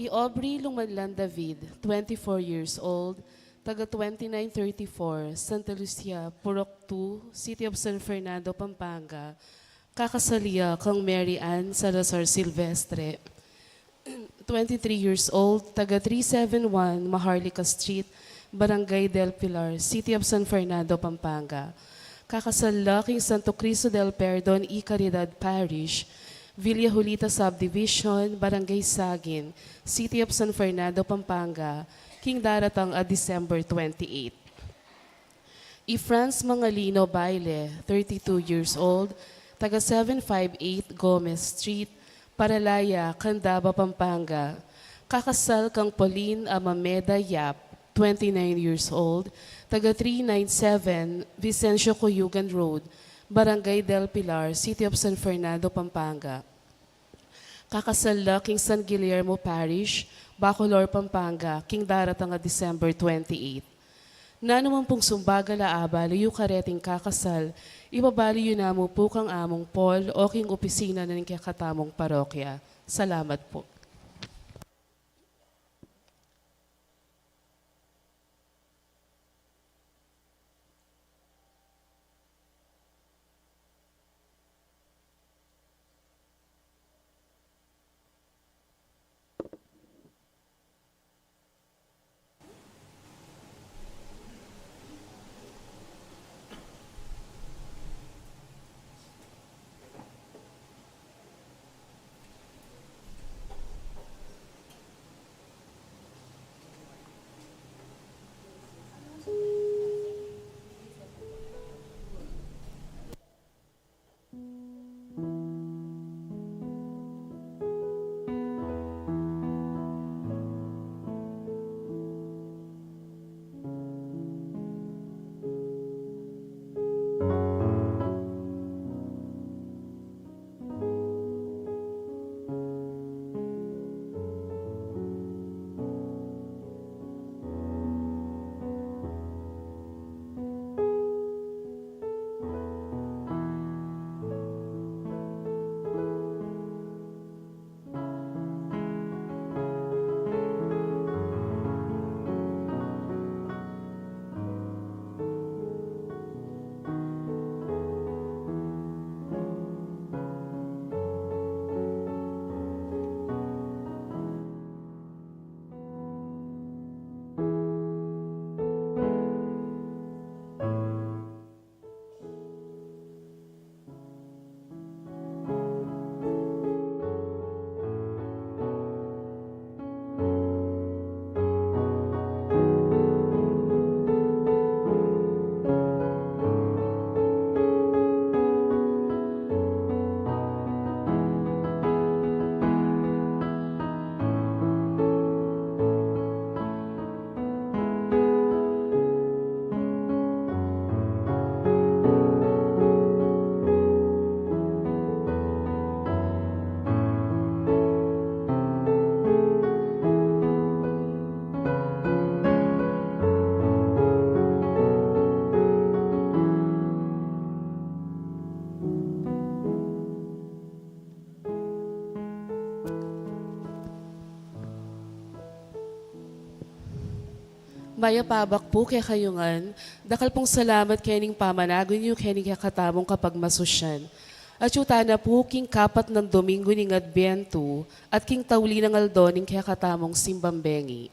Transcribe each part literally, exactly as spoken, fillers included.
Aubrey Lumanlan David, twenty-four years old, taga twenty-nine thirty-four, Santa Lucia, Purok two, City of San Fernando, Pampanga, kakasal ya kang Mary Ann Salazar Silvestre, twenty-three years old, taga three seven one Maharlika Street, Barangay del Pilar, City of San Fernando, Pampanga. Kakasal la king Santo Cristo del Perdon y Caridad Parish, Villa Julita Subdivision, Barangay Sagin, City of San Fernando, Pampanga, king daratang a December twenty-eight. I Franz Mangalino Baile, thirty-two years old, taga seven five eight Gomez Street, Paralaya, Candaba, Pampanga. Kakasal kang Pauline Amameda Yap, twenty-nine years old, taga three nine seven Vicencio Cuyugan Road, Barangay del Pilar, City of San Fernando, Pampanga. Kakasal la king San Guillermo Parish, Bacolor, Pampanga, king daratang a December twenty-eight. Nanu man pung sumbagal a abala yu kareting kakasal, ibabali yu namu pu kang Among Paul o king opisina na ning kekatamung parokya. Salamat pu. Mayap a abak pu kekayu ngan, dakal pung salamat kening pamanagun yu kening kekatamung kapagmasusyan. Atyu tana pu king kapat nang Domingo ning Adbentu at king tauli nang aldo ning kekatamung simbang bengi.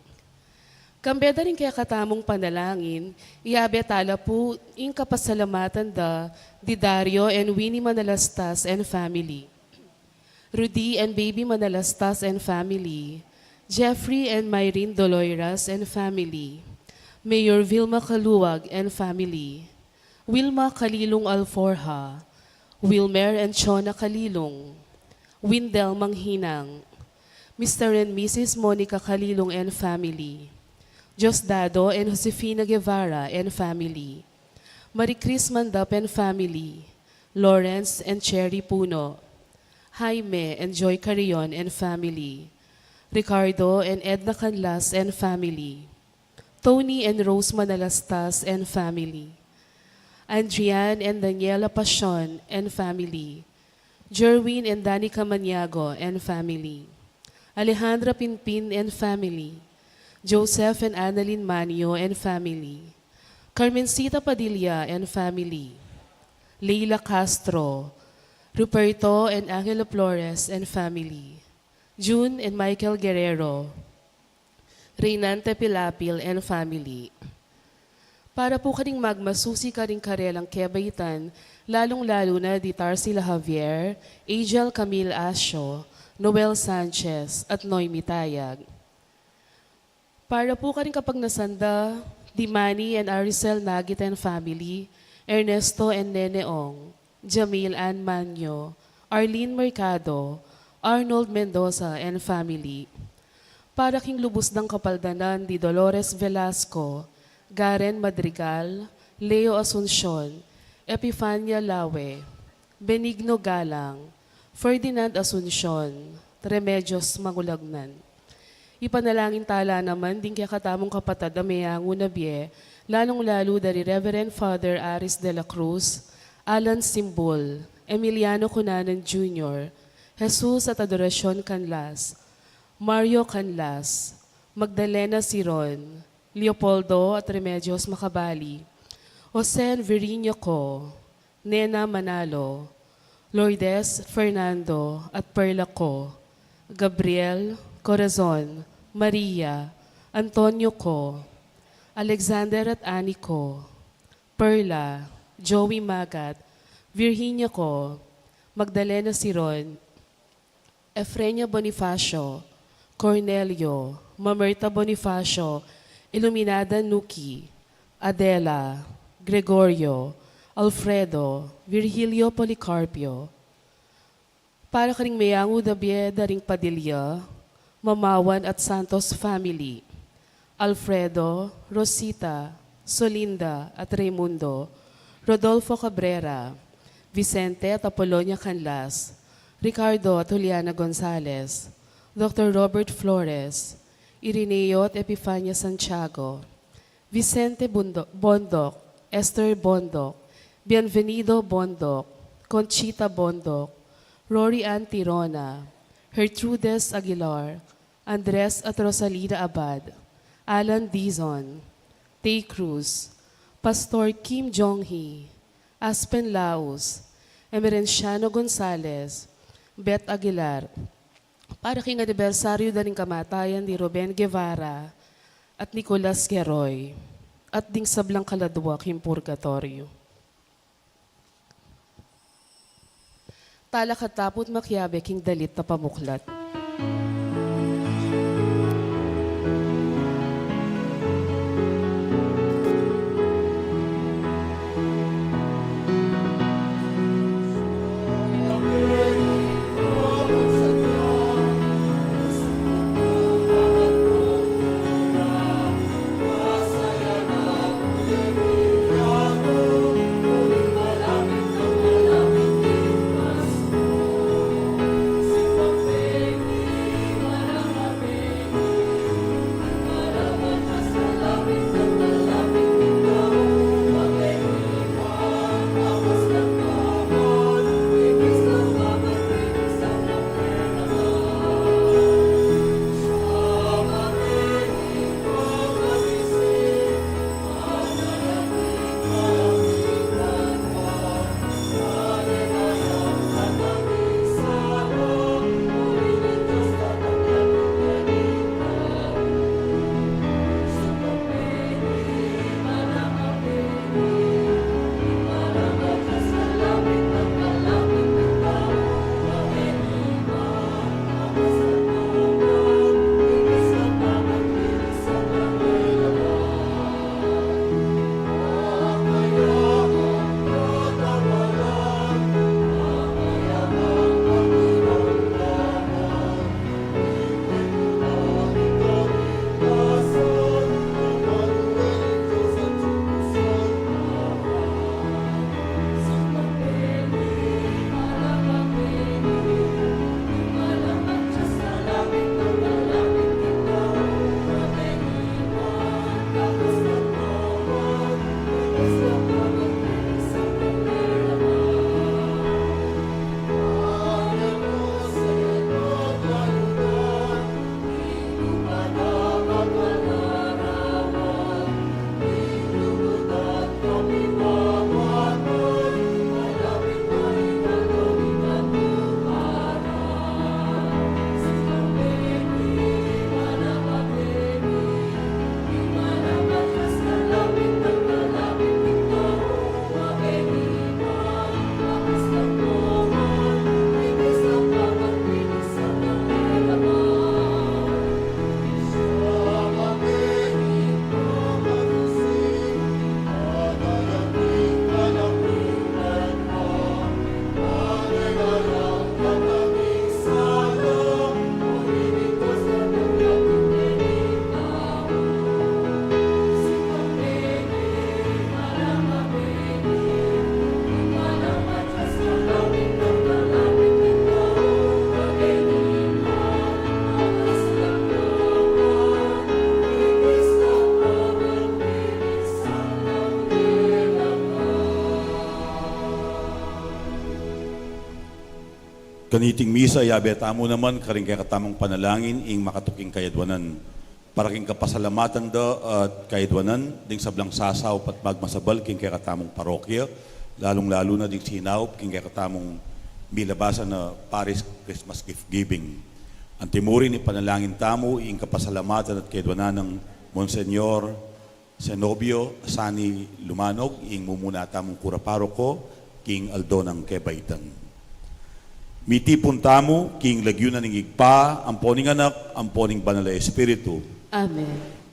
Kambe da ring kekatamung panalangin, iyabe tala pu ing kapasalamatan da di Dario and Winnie Manalastas and family, Rudy and Baby Manalastas and family, Jeffrey and Myrene Doloiras and family, Mayor Vilma Caluag and family, Wilma Calilung Alforja, Wilmer and Chona Calilung, Windel Manghinang, Mister and Missus Monica Calilung and family, Diosdado and Josefina Guevara and family, Marie Chris Mandap and family, Lawrence and Cherry Puno, Jaime and Joy Carrion and family, Ricardo and Edna Canlas and family, Tony and Rose Manalastas and family, Andrian and Daniela Pasion and family, Jerwin and Danica Maniago and family, Alejandra Pinpin and family, Joseph and Annalyn Manio and family, Carmencita Padilla and family, Leila Castro, Ruperto and Angelo Flores and family, June and Michael Guerrero, Reynante Pilapil and family. Para pu karing magmasusi karing karelang kebaitan, lalung-lalu na di Tarsila Javier, Angel Camille Asio, Noel Sanchez, at Noemi Tayag. Para pu karing kapagnasan da di Manny and Aricel Nagit and family, Ernesto and Nene Ong, Jamil Ann Manyo, Arlene Mercado, Arnold Mendoza and family. Para king lubus dang kapaldanan di Dolores Velasco, Garen Madrigal, Leo Asuncion, Epifania Lawe, Benigno Galang, Ferdinand Asuncion, Remedios Mangulagnan. Ipanalangin tala naman ding kekatamung kapatad a meyangu na bie, lalung-lalu da ri Reverend Father Aris de la Cruz, Alan Simbul, Emiliano Cunanan Junior, Jesus at Adoracion Canlas, Mario Canlas, Magdalena Siron, Leopoldo at Remedios Macabali, Jose and Virginia Co, Nena Manalo, Lourdes Fernando at Perla Co, Gabriel, Corazon, Maria, Antonio Co, Alexander at Annie Co, Perla, Joey Magat, Virginia Co, Magdalena Siron, Efrenia Bonifacio, Cornelio, Mamerta Bonifacio, Iluminada Nuki, Adela, Gregorio, Alfredo, Virgilio Policarpio. Para karing meyangu da bie da ring Padilla, Mamawan at Santos family, Alfredo, Rosita, Solinda at Raymundo, Rodolfo Cabrera, Vicente at Apolonia Canlas, Ricardo at Juliana Gonzalez, Doctor Robert Flores, Irineo at Epifania Santiago, Vicente Bundo-, Bondoc, Esther Bondoc, Bienvenido Bondoc, Conchita Bondoc, Rory Ann Tirona, Gertrudes Aguilar, Andres at Rosalina Abad, Alan Dizon, Tay Cruz, Pastor Kim Jong Hee, Aspen Laus, Emerenciano Gonzalez, Beth Aguilar, para king anibersaryu da ring kamatayan di Ruben Guevara at Nicolas Geroy, at ding sablang kaladua king purgatoryo. Talakad ta pu't makiabe king dalit a pamuklat. Kaniting misa, yabe tamu naman karing kekatamung panalangin ing makatuking kayadwanan. Para king kapasalamatan da at kayadwanan, ding sablang sasaup at magmasabal king kekatamung parokya, lalung-lalu na ding sinaup king kekatamung milabasan a Parish Christmas Gift Giving. Antimurin ipanalangin tamu ing kapasalamatan at kayadwanan nang Monseñor Zenobio Sani Lumanog, ing mumuna tamung kura paroko king aldo nang kebaitan. Mitipun tamu king lagyu na ning Ibpa, ampo ning Anak, ampo ning Banal a Espiritu. Amen.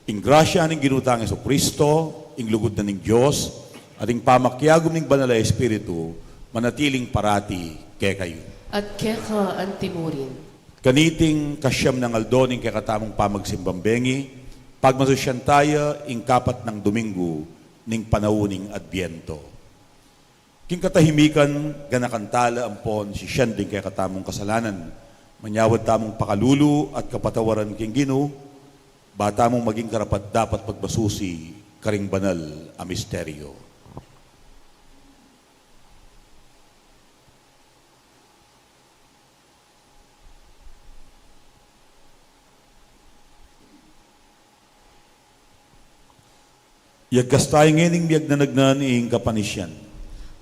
Ing grasya ning Ginu tang Jesucristo, ing lugud na ning Dios, at ing pamakiagum ning Banal a Espiritu, manatiling parati kekayu. At keka antimurin. Kaniting kasiam nang aldo ning kekatamung pamagsimbang bengi, pagmasusyan taya ing kapat nang Domingo ning panaun ning Adbiento. King katahimikan, ganakan tala ampon sisian ding kekatamung kasalanan. Manyawad tamung pakalulu at kapatawaran king Ginu, ba tamung maging karapat-dapat pagmasusi karing banal a misteryo. Yagkas taya ngening miyagnanagnan ing kapanisian.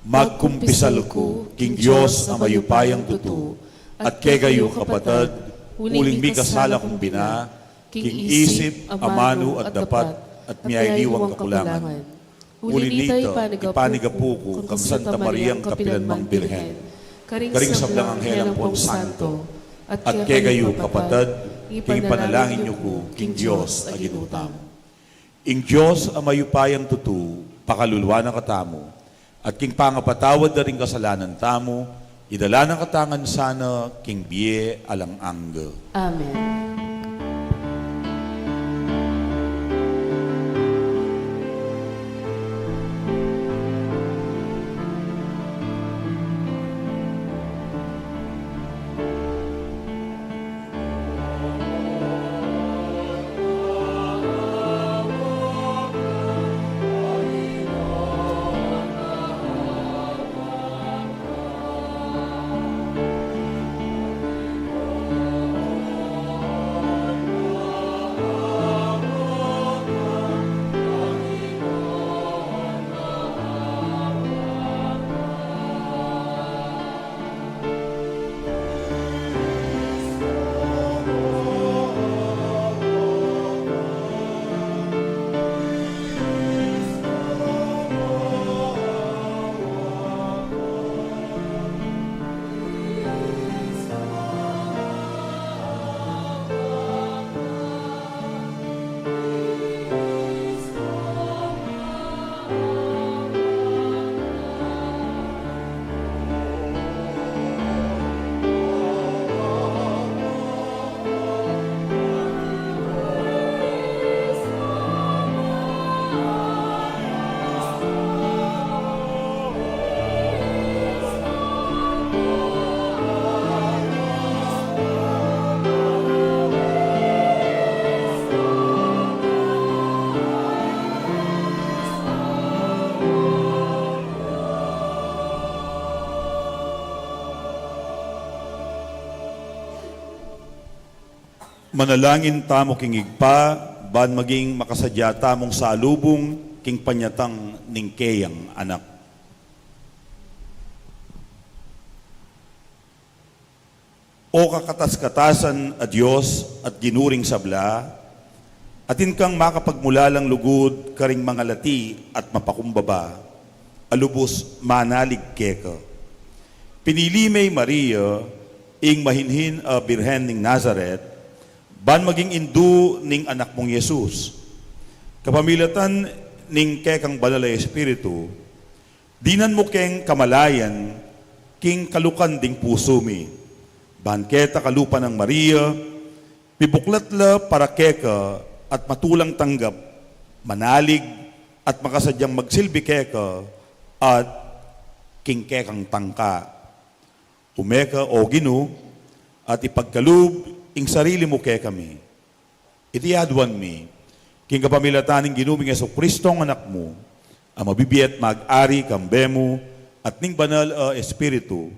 Magkumpisal ku king Dios a mayupayang tutu, at kekayu kapatad, uling mikasala kung bina, king isip, amanu, at dapat, at miyaliwang kakulangan. Uli nita, ipanigapu ku kang Santa Mariang kapilanmang Birhen, karing sablang anghel ampon santo, at kekayu kapatad, ipanalangin yu ku king Dios a Ginu tamu. Ing Dios a mayupayang tutu, pakaluluan na katamu, at king pangapatawad da ring kasalanan tamu, idala na katamu ngan sana king bie alang angga. Amen. Manalangin tamu king Ibpa, ban maging makasadya tamung salubung king panyatang ning keyang Anak. O kakatas-katasan a Dios at Ginu ring sabla, atin kang makapagmulalang lugud karing mangalati at mapakumbaba, a lubus manalig keka. Pinili me i Maria, ing mahinhin a Birhen ning Nazaret, ban maging indu ning Anak mung Jesus. Kapamilatan ning kekang Banal a Espiritu, dinan mu keng kamalayan king kalukan ding pusu mi. Ban keta kalupa nang Maria, mibuklat la para keka at matulang tanggap, manalig, at makasadyang magsilbi keka at king kekang tangka. Ume ka, O Ginu, at ipagkalub ing sarili mu kekami. Iti aduan mi, king kapamilatan ning Ginu ming Jesucristo, Anak mu, a mabibie at mag-ari kambe mu at ning Banal a Espiritu,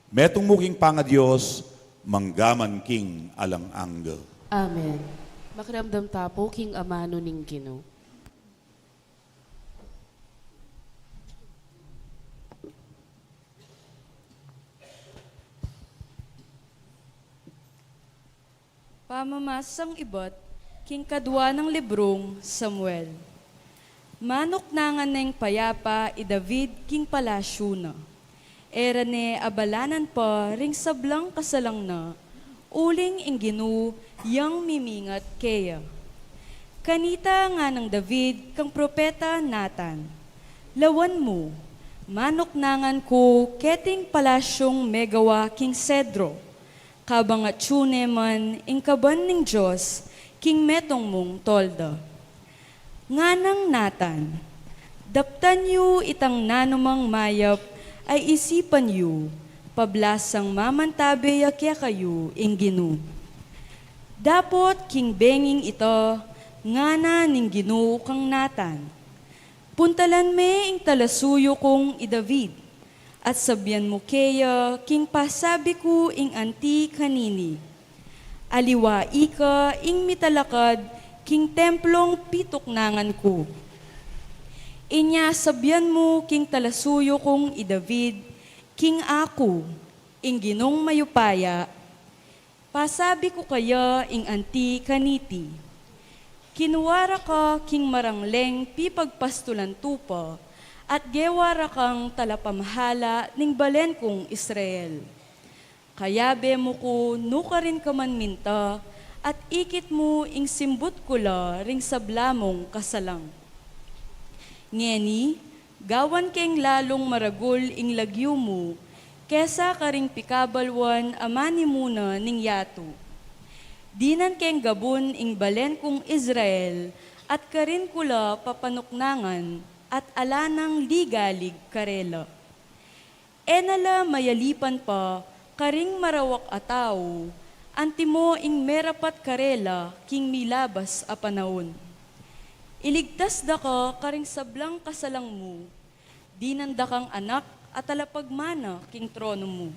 Metung mu king pangaDios, manggaman king alang angga. Amen. Makiramdam ta pu king amanu ning Ginu. Pamamasang ibat king kadua nang librung Samuel. Manuknangan neng payapa i David king palasyu na. E ra ne abalanan pa ring sablang kasalang na, uling ing Ginu yang mimingat keya. Kanita nganang David kang propeta Natan, "Lawan mu, manuknangan ku keting palasyung megawa king sedro, kabang atyu ne man ing kaban ning Dios king metung mung tolda." Nganang Natan, "Daptan yu itang nanumang mayap a isipan yu, pablasang mamantabe ya kekayu ing Ginu." Dapot king benging ita, ngana ning Ginu kang Natan, "Puntalan me ing talasuyu kung i David, at sabyan mu keya king pasabi ku ing anti kanini, 'Aliwa ika ing mitalakad king templung pituknangan ku.' Inya sabyan mu king talasuyu kung i David, 'King aku, ing Ginung mayupaya, pasabi ku kaya ing anti kaniti: Kinua ra ka king marangleng pipagpastulan tupa, at gewa ra kang talapamahala ning balen kung Israel. Kayabe mu ku nukarin ka man minta, at ikit mu ing simbut ku la ring sabla mung kasalang. Ngeni, gawan keng lalung maragul ing lagyu mu kesa karing pikabalwan a manimuna ning yatu. Dinan keng gabun ing balen kung Israel, at karin ku la papanuknangan, at ala nang ligalig karela. E na la mayalipan pa karing marawak a tau, antimo ing merapat karela king milabas a panaun. Iligtas da ka karing sablang kasalang mu, dinan da kang anak a talapagmana king tronu mu.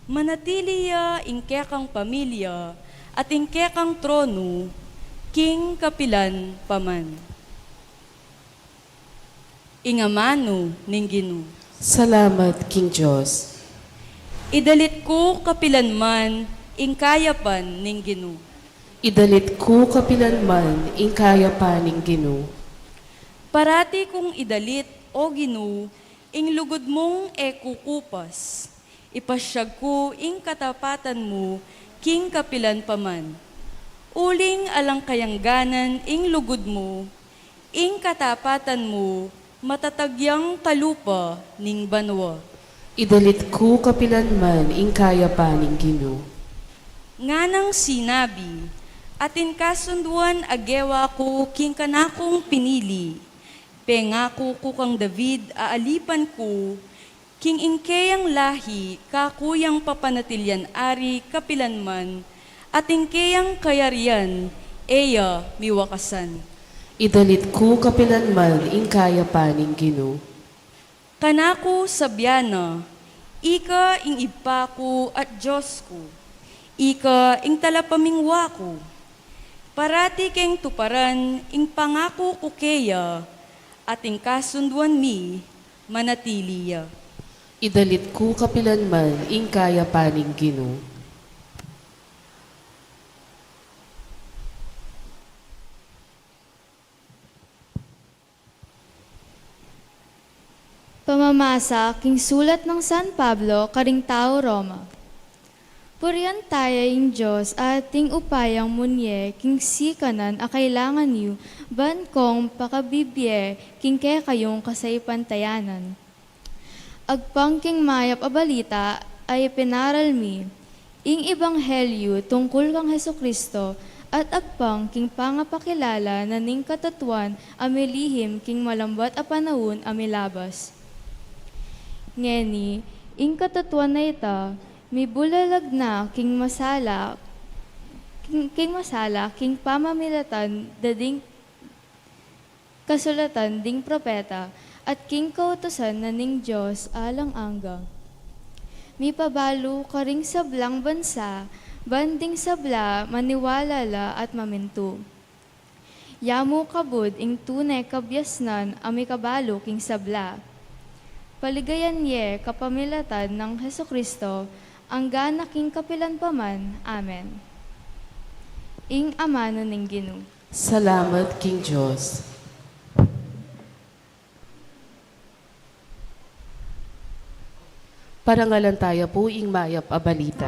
Manatili ya ing kekang pamilya at ing kekang tronu king kapilan pa man." Ing amanu ning Ginu. Salamat king Dios. Idalit ku kapilan man ing kayapan ning Ginu. Idalit ku kapilan man ing kayapan ning Ginu. Parati kung idalit, O Ginu, ing lugud mung e kukupas. Ipasyag ku ing katapatan mu king kapilan pa man. Uling alang kayangganan ing lugud mu, ing katapatan mu matatag yang kalupa ning banua. Idalit ku kapilan man ing kayapan ning Ginu. Nganang sinabi, atin kasunduan a gewa ku king kanakung pinili. Pengaku ku kang David a alipan ku, king ing keyang lahi kaku yang papanatilian ari kapilan man, at ing keyang kayarian e ya miwakasan. Idalit ku kapilan man ing kayapan ning Ginu. Kanaku sabyan na, ika ing Ibpa ku at Dios ku, ika ing talapamingwa ku. Parati keng tuparan ing pangaku ku keya, at ing kasunduan mi manatili ya. Idalit ku kapilan man ing kayapan ning Ginu. Pamamasa king sulat nang San Pablo karing tau Roma. Purian taya ing Dios a ating upayang munye king sikanan a kailangan yu ban kong pakabibie king kekayung kasaipantayanan. Agpang king mayap a balita a ipinaral mi, ing ebanghelyu tungkul kang Jesucristo, at agpang king pangapakilala na ning katatuan a milihim king malambat a panaun a milabas. Ngeni, ing katatuan a ita, mibulalag na king masala, king, king masala, king pamamilatan da ding kasulatan ding propeta, at king kautusan na ning Dios alang angga. Mipabalu karing sablang bansa, ban ding sabla maniwala la at mamintu. Ya mu kabud ing tune kabiasnan a mikabalu king sabla. Paligayan ye kapamilatan nang Jesucristo, anggana king kapilan pa man. Amen. Ing amanu ning Ginu. Salamat king Dios. Parangalan taya pu ing mayap a balita.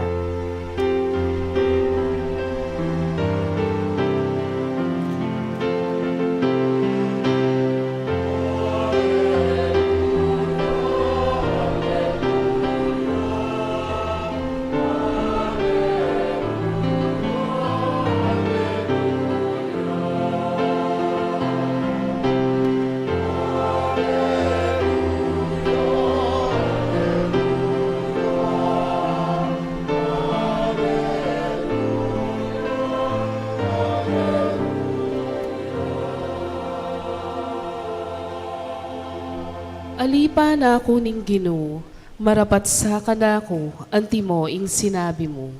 Ali pa, anak ku ning Ginu, marapat sa kanaku, antimo ing sinabi mu.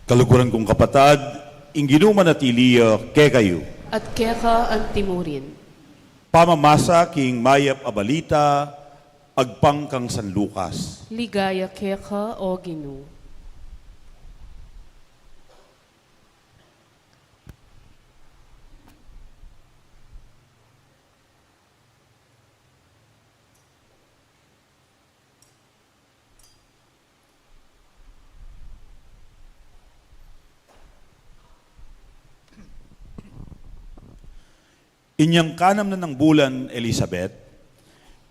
Kaluguran kung kapatad, ing Ginu manatili ya kekayu. At keka antimurin. Pamamasa king mayap a balita agpang kang San Lucas. Ligaya keka, O Ginu. Inyang kanam na nang bulan Elisabet,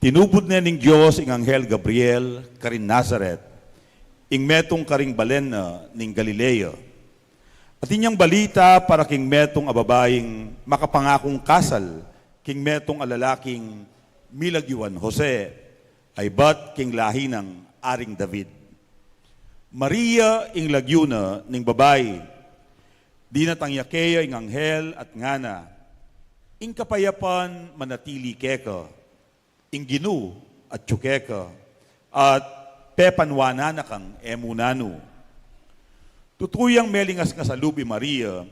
tinubud ne ning Dios ing anghel Gabriel karin Nazaret, ing metung karing balen na ning Galilea. At inyang balita para king metung a babaing makapangakung kasal king metung a lalaking milagyuan Jose, a ibat king lahi nang Aring David. Maria ing lagyu na ning babai. Dinatang ya keya ing anghel at ngana, "Ing kapayapan manatili keka. Ing Ginu atyu keka, at pepanwanan na kang e mu nanu." Tutu yang melingasngas a lub i Maria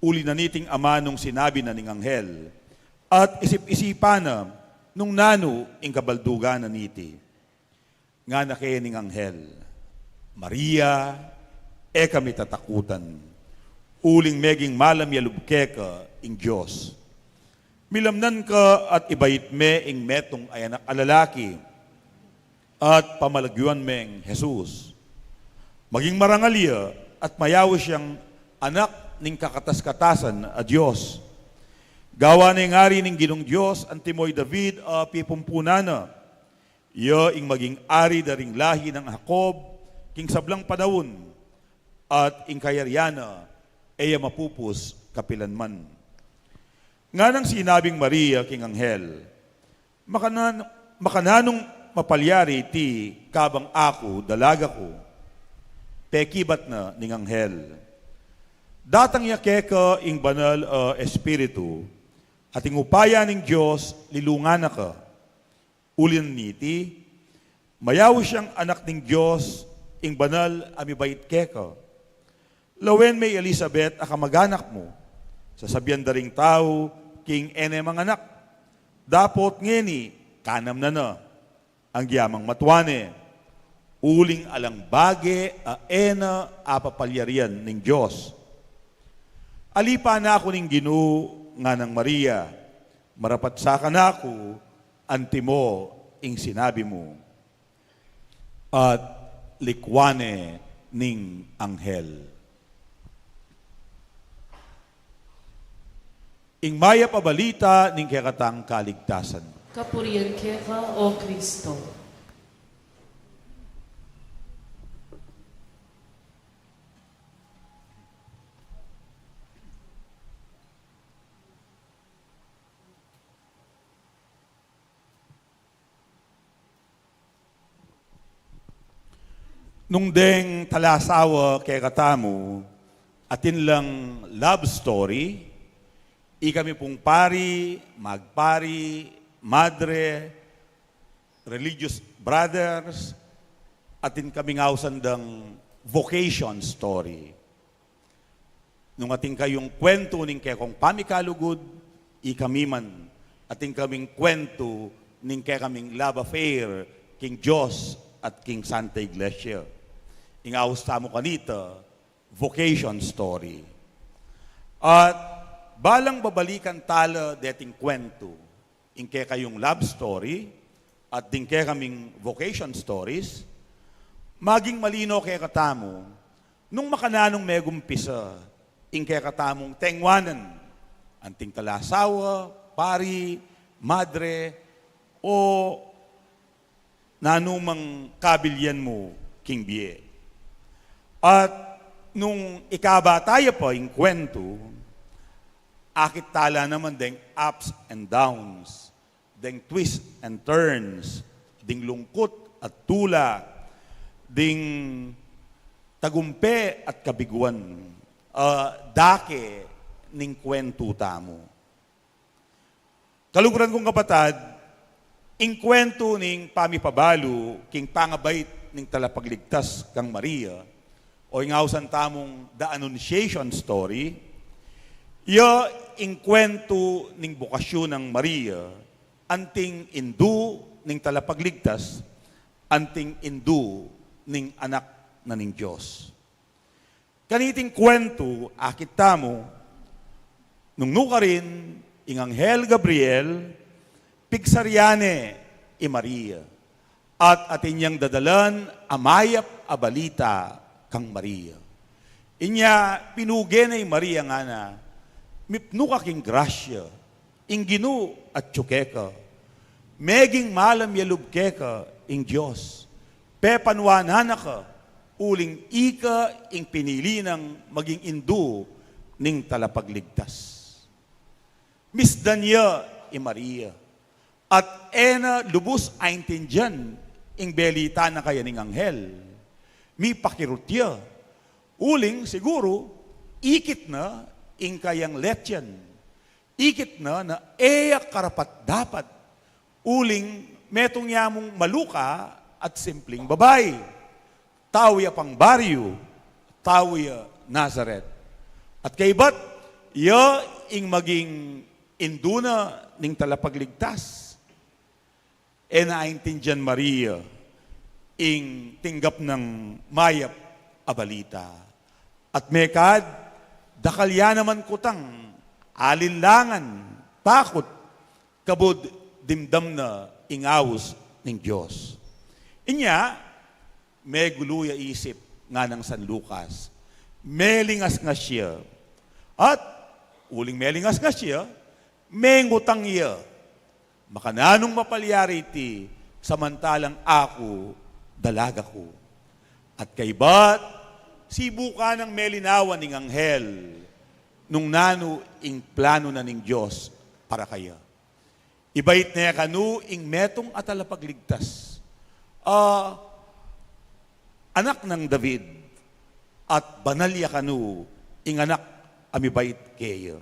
uli na niting amanung sinabi na ning anghel, at isip-isipan na nung nanu ing kabaldugan na niti. Ngana kaya ning anghel, "Maria, e ka mitatakutan, uling meging malam ya lub keka ing Dios. Milamnan ka at ibait me ing metung a anak a lalaki, at pamalagyuan meng Jesus. Maging marangal ya at mayaus yang anak ning kakatas-katasan a Dios. Gawan neng ari ning Ginung Dios antimo i David a pipumpunan na. Iya ing maging ari da ring lahi nang Jacob king sablang panaun, at ing kayarian na e ya mapupus kapilanman." Nganang sinabing Maria king anghel, "Makanan-, makananung mapalyari iti kabang aku dalaga ku?" Pekibat na ning anghel, "Datang ya keka ing Banal a Espiritu, at ing upaya ning Dios lilungan na ka. Uli na niti, mayaus yang anak ning Dios, ing banal a mibait keka. Lawen me i Elisabet a kamag-anak mu, sasabian da ring tau king e ne manganak, dapot ngeni kanam na na, agyamang matua ne, uling alang bage a e na apapalyarian ning Dios." "Ali pa, anak ku ning Ginu," nganang Maria, "marapat sa kanaku antimo ing sinabi mu." At likwan ne ning anghel. Ing mayap a balita ning kekatang kaligtasan. Kapurian keka, O Kristo. Nung deng talasawa kekatamu atin lang love story, ikami pung pari, magpari, madre, religious brothers, atin kaming ausan dang vocation story. Nung atin kayung kwentu ning kekong pamikalugud, ikami man, atin kaming kwentu ning kekaming love affair king Dios at king Santa Iglesia. Ing aus tamu kanita, vocation story. At balang babalikan tala deting kwentu, ing kekayung love story at ding kekaming vocation stories, maging malino kekatamu nung makananung megumpisa ing kekatamung tengwanan, anting talasawa, pari, madre, o nanumang kabilyan mu king bie. At nung ikabata ya pa ing kwentu, akit tala naman deng ups and downs, deng twists and turns, ding lungkut at tula, ding tagumpe at kabiguan, ah, dake ning kwentu tamu. Kaluguran kung kapatad, ing kwentu ning pamipabalu king pangabait ning Talapagligtas kang Maria, o ing ausan tamung The Annunciation Story, ya ing kwentu ning bokasyon nang Maria, anting indu ning Talapagligtas, anting indu ning Anak na ning Dios. Kaniting kwentu, akit tamu, nung nukarin, ing Anghel Gabriel, pigsaryan ne i Maria, at atin yang dadalan a mayap a balita kang Maria. Inya, pinuge ne i Maria ngana, mipnu ka king grasya, ing Ginu atyu keka. Meging malam ya lub keka ing Dios. Pepanuanan na ka, uling ika ing pinili nang maging indu ning Talapagligtas. Misdan ya i Maria, at e na lubus aintindian ing belita na kaya ning anghel. Mipakirut ya, uling siguru ikit na ing kayang letyan. Ikit na na e ya karapat-dapat, uling metung ya mung maluka at simpling babai. Tau ya pang baryu, tau ya Nazaret. At kaybat, ya ing maging indu na ning Talapagligtas. E na aintindian Maria ing tinggap nang mayap a balita. At mekad, dakal ya naman kutang alinlangan, takut, kabud dimdam na ing aus ning Dios. Inya, megulu ya isip nganang San Lucas. Melingasngas ya. At uling melingasngas ya, mengutang ya. Makananung mapalyari iti samantalang aku dalaga ku? At kaybat, sibukan nang melinawan ning anghel nung nanu ing planu na ning Dios para kaya. Ibait ne kanu ing metung a Talapagligtas, a anak nang David, at banal ya kanu ing anak a mibait keya.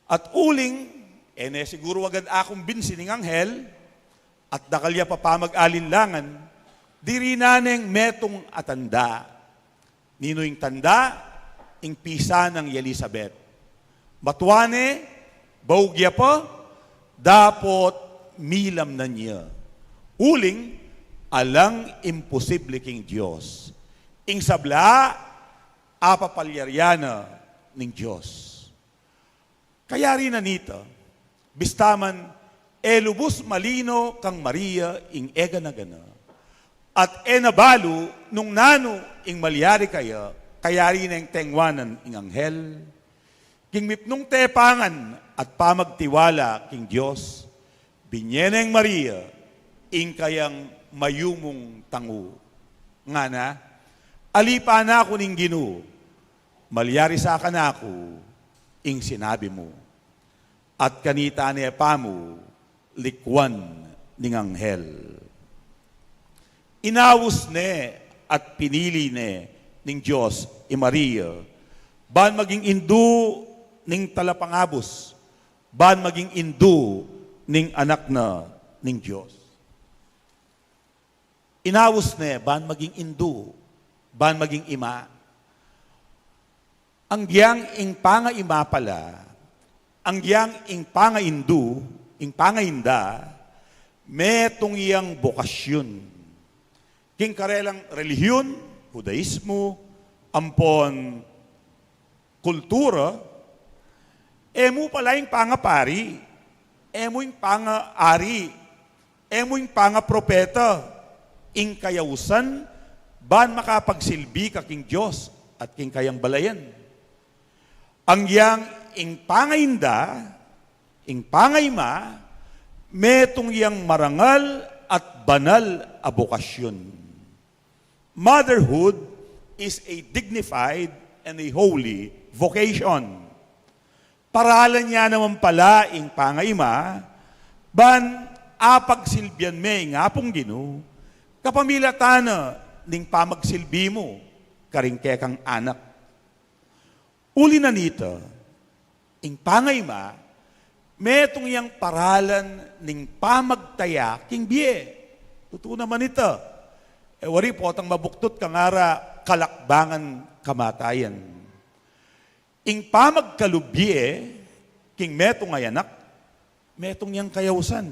At uling, e ne siguru agad akumbinsi ning anghel, at dakal ya pa pamag-alinlangan, dirinan neng metung a tanda. Ninu ing tanda? Ing pisan nang i Elisabet. Matua ne, baug ya pa, dapot milamnan ya. Uling, alang imposible king Dios. Ing sabla, apapalyarian na ning Dios. Kayari na nita, bista man e lubus malino kang Maria ing e gana-gana, at e na balu nung nanu ing malyari kaya, kayari neng tengwanan ing anghel. King mipnung tepangan at pamagtiwala king Dios, binye neng Maria ing kayang mayumung tangu. Ngana, "Ali pa naku ning Ginu, malyari sa kanaku ing sinabi mu." At kanita ne pamu likwan ning anghel. Inaus ne at pinili ne ning Dios i Maria ban maging indu ning Talapangabus, ban maging indu ning Anak na ning Dios. Inaus ne ban maging indu, ban maging ima. Anggiyang ing pangaima pala, anggiyang ing pangaindu, ing pangainda, metung yang bokasyun. King karelang relihiyon, Hudaismo, ampon kultura, e mu pala ing pangapari, e mu ing pangaari, e mu ing pangapropeta, ing kayausan ban makapagsilbi ka king Dios at king kayang balayan. Anggiyang ing pangainda, ing pangaima, metung yang marangal at banal a bokasyun. Motherhood is a dignified and a holy vocation. Paralan ya naman pala ing pangaima, ban apagsilbian me ing Apung Ginu, kapamilatan na ning pamagsilbi mu karing kekang anak. Uli na nita, ing pangaima, metung yang paralan ning pamagtaya king bie. Tutu naman ita. E wari potang mabuktut kang ara kalakbangan kamatayan. Ing pamagkalub bie king metung a anak, metung yang kayausan.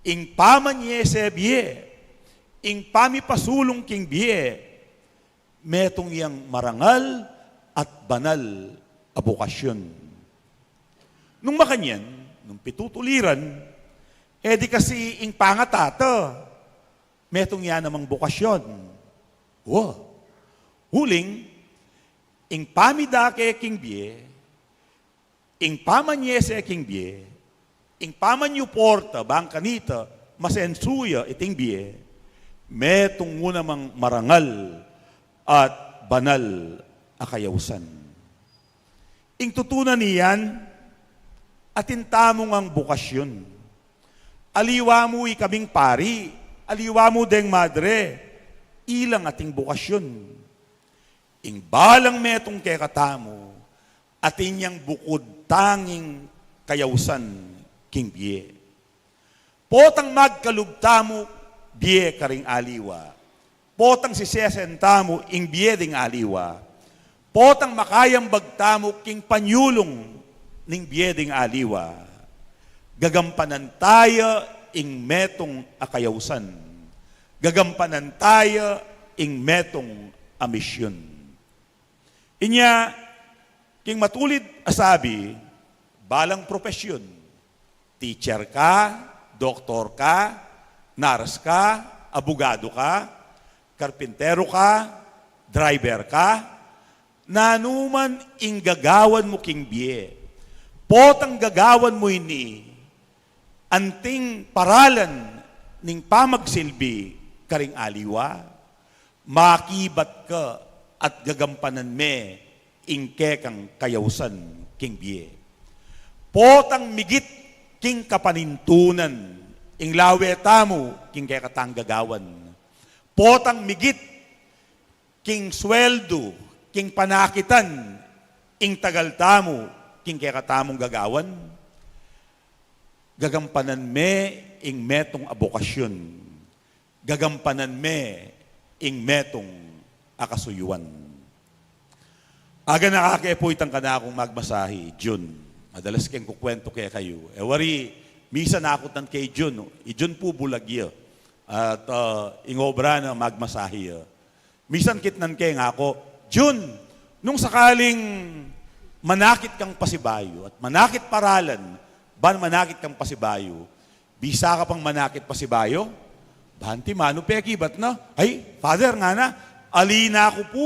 Ing pamanyese bie, ing pamipasulung king bie, metung yang marangal at banal a bokasyun. Nung makanyan, nung pitutuliran, e di kasi ing pangatata, metung ya namang bokasyun. Wa. Uling, ing pamidake king bie, ing pamanyese king bie, ing pamanyuporta bang kanita masensu ya iting bie, metung mu namang marangal at banal a kayausan. Ing tutu na niyan, atin tamu ngang bokasyun. Aliwa mu ikaming pari, aliwa mu deng madre, ilang ating bokasyun. Ing balang metung kekatamu, atin yang bukud tanging kayausan king bie. Potang magkalub tamu bie karing aliwa, potang sisesen tamu ing bie ding aliwa, potang makayambag tamu king panyulung ning bie ding aliwa, gagampanan taya ing metung a kayausan, gagampanan taya ing metung a misyun. Inya, king matulid a sabi, balang propesyun, teacher ka, doktor ka, nurse ka, abogado ka, karpintero ka, driver ka, nanuman ing gagawan mu king bie, potang gagawan mu ini, anting paralan ning pamagsilbi karing aliwa, makibat ka at gagampanan me ing kekang kayausan king bie. Potang migit king kapanintunan ing lawe tamu king kekatang gagawan. Potang migit king sweldu, king panakitan, ing tagal tamu king kekatamung gagawan. Gagampanan me ing metung a bokasyun, gagampanan me ing metung a kasuyuan. Aganaka ke pu itang kanakung magmasahi, Jun. Madalas keng kukwentu kekayu. E wari, misan akutnan ke i Jun, i Jun pu bulag ya. At, ah, ing obra na magmasahi ya. Misan kitnan ke ngaku, Jun, nung sakaling manakit kang pasibayu at manakit paralan, ban manakit kang pasibayu, bisa ka pang manakit pasibayu? Ban ti manu pekibat na, "Ay, Father," ngana, "ali na ku pu.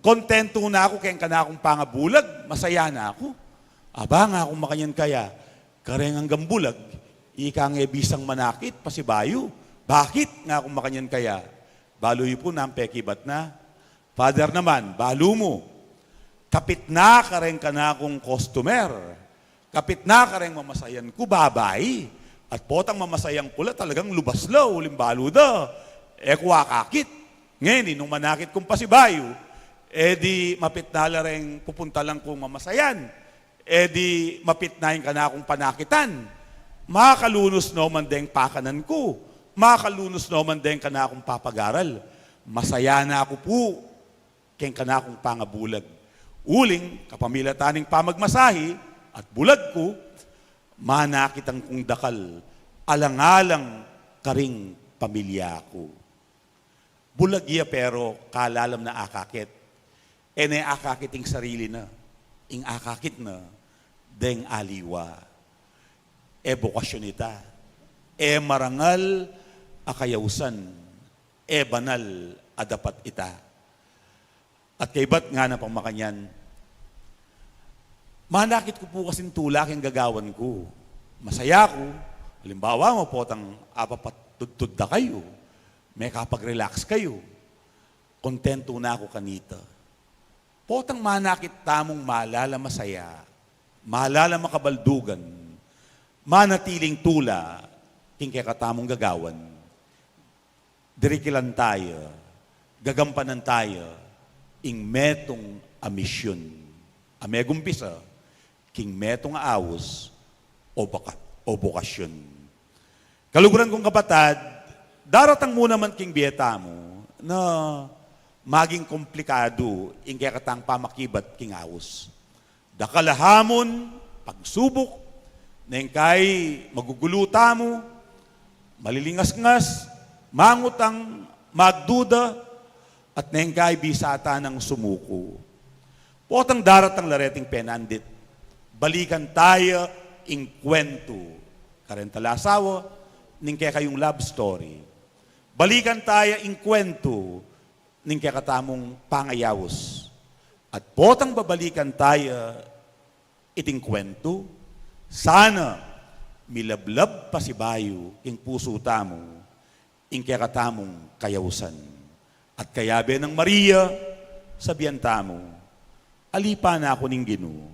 Kontentu na ku keng kanakung pangabulag, masaya na ku. Aba, ngakung makanyan kaya, kareng anggang bulag, ika nge bisang manakit, pasibayu. Bakit? Ngakung makanyan kaya. Balu yu pu nang pekibat na. Father naman, balu mu. Kapit na kareng kanakung customer. Kapit na kareng mamasayan ku, babai. At potang mamasayan ku la, talagang lubas la, uling balu da. E ku akakit. Ngeni, nung manakit kung pasibayu, e di mapit na la reng pupuntalan kung mamasayan. E di mapit na ing kanakung panakitan. Makalunus no man deng pakanan ku. Makalunus no man deng kanakung papagaral. Masaya na ku pu keng kanakung pangabulag. Uling, kapamilatan ning pamagmasahi at bulag ku, manakit kung dakal, alang-alang karing pamilya ku. Bulag ya pero kalalam na akakit. E ne akakit ing sarili na, ing akakit na, deng aliwa. E bokasyon ita. E marangal a kayausan. E banal a dapat ita. At kaybat ngana pang makanyan, manakit ku pu kasing tula keng gagawan ku. Masaya ku, alimbawa, mapotang apapatudtud da kayu, mekapag-relax kayu, kontentu na ku kanita. Potang manakit tamung malalam a saya, malalam a kabaldugan, manatiling tula king kekatamung gagawan. Dirikilan taya, gagampanan taya ing metung a misyun a megumpisa king metung a aus o baka-, o bokasyun. Kaluguran kung kapatad, daratang mu naman king bie tamu na maging komplikadu ing kekatang pamakibat king aus. Dakal a hamon, pagsubuk, neng kai magugulu tamu, malilingasngas, mangutang, magduda, at neng kai bisa tanang sumuku. Potang daratang la reting penandit, balikan taya ing kwentu, kareng talasawa, ning kekayung love story. Balikan taya ing kwentu, ning kekatamung pangayaus. At potang babalikan taya iting kwentu, sana milablab pasibayu king pusu tamu ing kekatamung kayausan. At kayabe nang Maria, sabian tamu, "Ali pa na ku ning Ginu,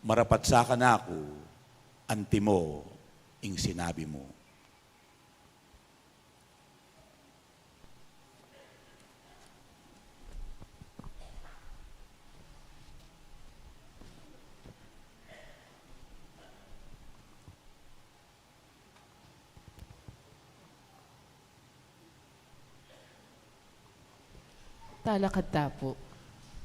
marapat sa kanaku, antimo ing sinabi mu." Talakad ta pu.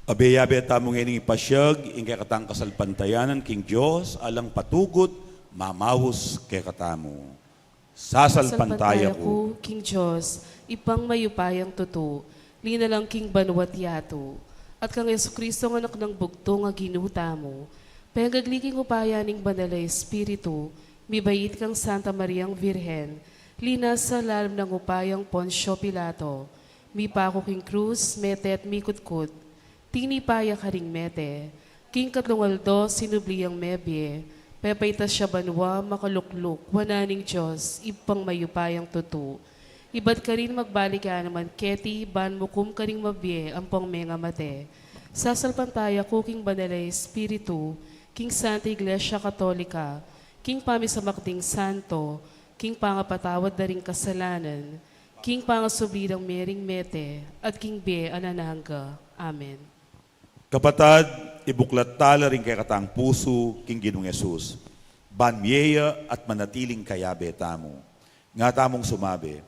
Abe-abe tamu ngening ipasiag ing kekatang kasalpantayanan king Dios, alang patugud, mamaus kekatamu. Sasalpantaya ku king Dios, Ibpang mayupayang tutu, linalang king banua't yatu, at kang Jesucristo a Anak nang bugtung a Ginu tamu, pengagli king upaya ning Banal a Espiritu, mibait kang Santa Mariang Virgen, linasa lalam nang upayang Poncio Pilato, mipaku king krus, mete at mikutkut, tinipa ya karing mete, king katlung aldo sinubli yang mebie, pepaitas ya banua, makalukluk wanan ning Dios, Ibpang mayupayang tutu. Ibat karin magbalik ya naman keti, ban mukum karing mabie ampong mengamate. Sasalpantaya ku king Banal a Espiritu, king Santa Iglesia Katolika, king pamisamak ding santo, king pangapatawad da ring kasalanan, king pangasubli dang mie ring mete, at king bie alang angga. Amen. Kapatad, ibuklat tala ring kekatang pusu king Ginung Jesus, ban mie ya at manatiling kayabe tamu. Nga tamung sumabi,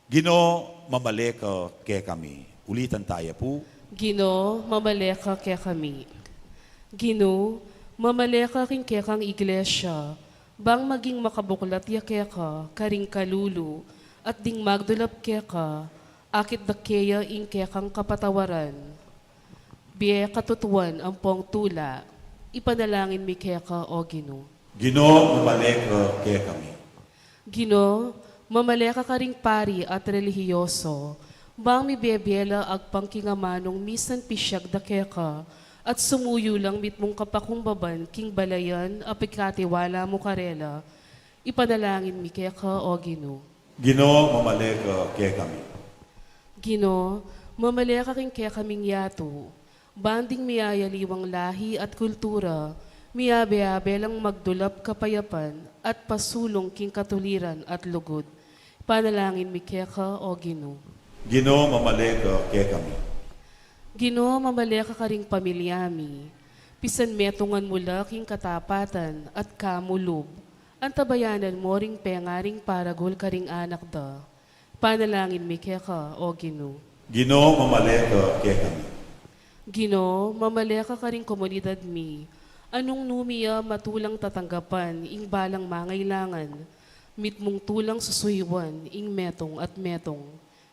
"Ginu, mamale ka kekami." Ulitan taya pu. Ginu, mamale ka kekami. Ginu, mamale ka king kekang iglesia, bang maging makabuklat ya keka karing kalulu, at ding magdulap keka, akit da keya ing kekang kapatawaran. Bie, katutuan ampong tula, ipanalangin mi keka, O Ginu. Ginu, mamale ka kekami. Ginu, mamale ka karing pari at relihiyoso, Bang mibie-bie la agpang king amanung misan pisyag da keka, at sumuyu lang mitmung kapakumbaban king balayan a pikatiwala mu karela, ipanalangin mi keka, O Ginu. Ginu, mamale ka kekami. Ginu, mamale ka king kekaming yatu, ban ding miyayaliwang lahi at kultura, miyabe-abe lang magdulap kapayapan at pasulung king katuliran at lugud. Ipanalangin mi keka, O Ginu. Ginu, mamale ka kekami. Ginu, mamale ka karing pamilya mi. Pisanmetungan mu la king katapatan at kamulub. Antabayanan mu ring pengaring paragul karing anak da. Ipanalangin mi keka, O Ginu. Ginu, mamale ka kekami. Ginu, mamale ka karing komunidad mi. Anung nu mi ya matulang tatanggapan ing balang mangailangan, mitmung tulang susuyuan ing metung at metung.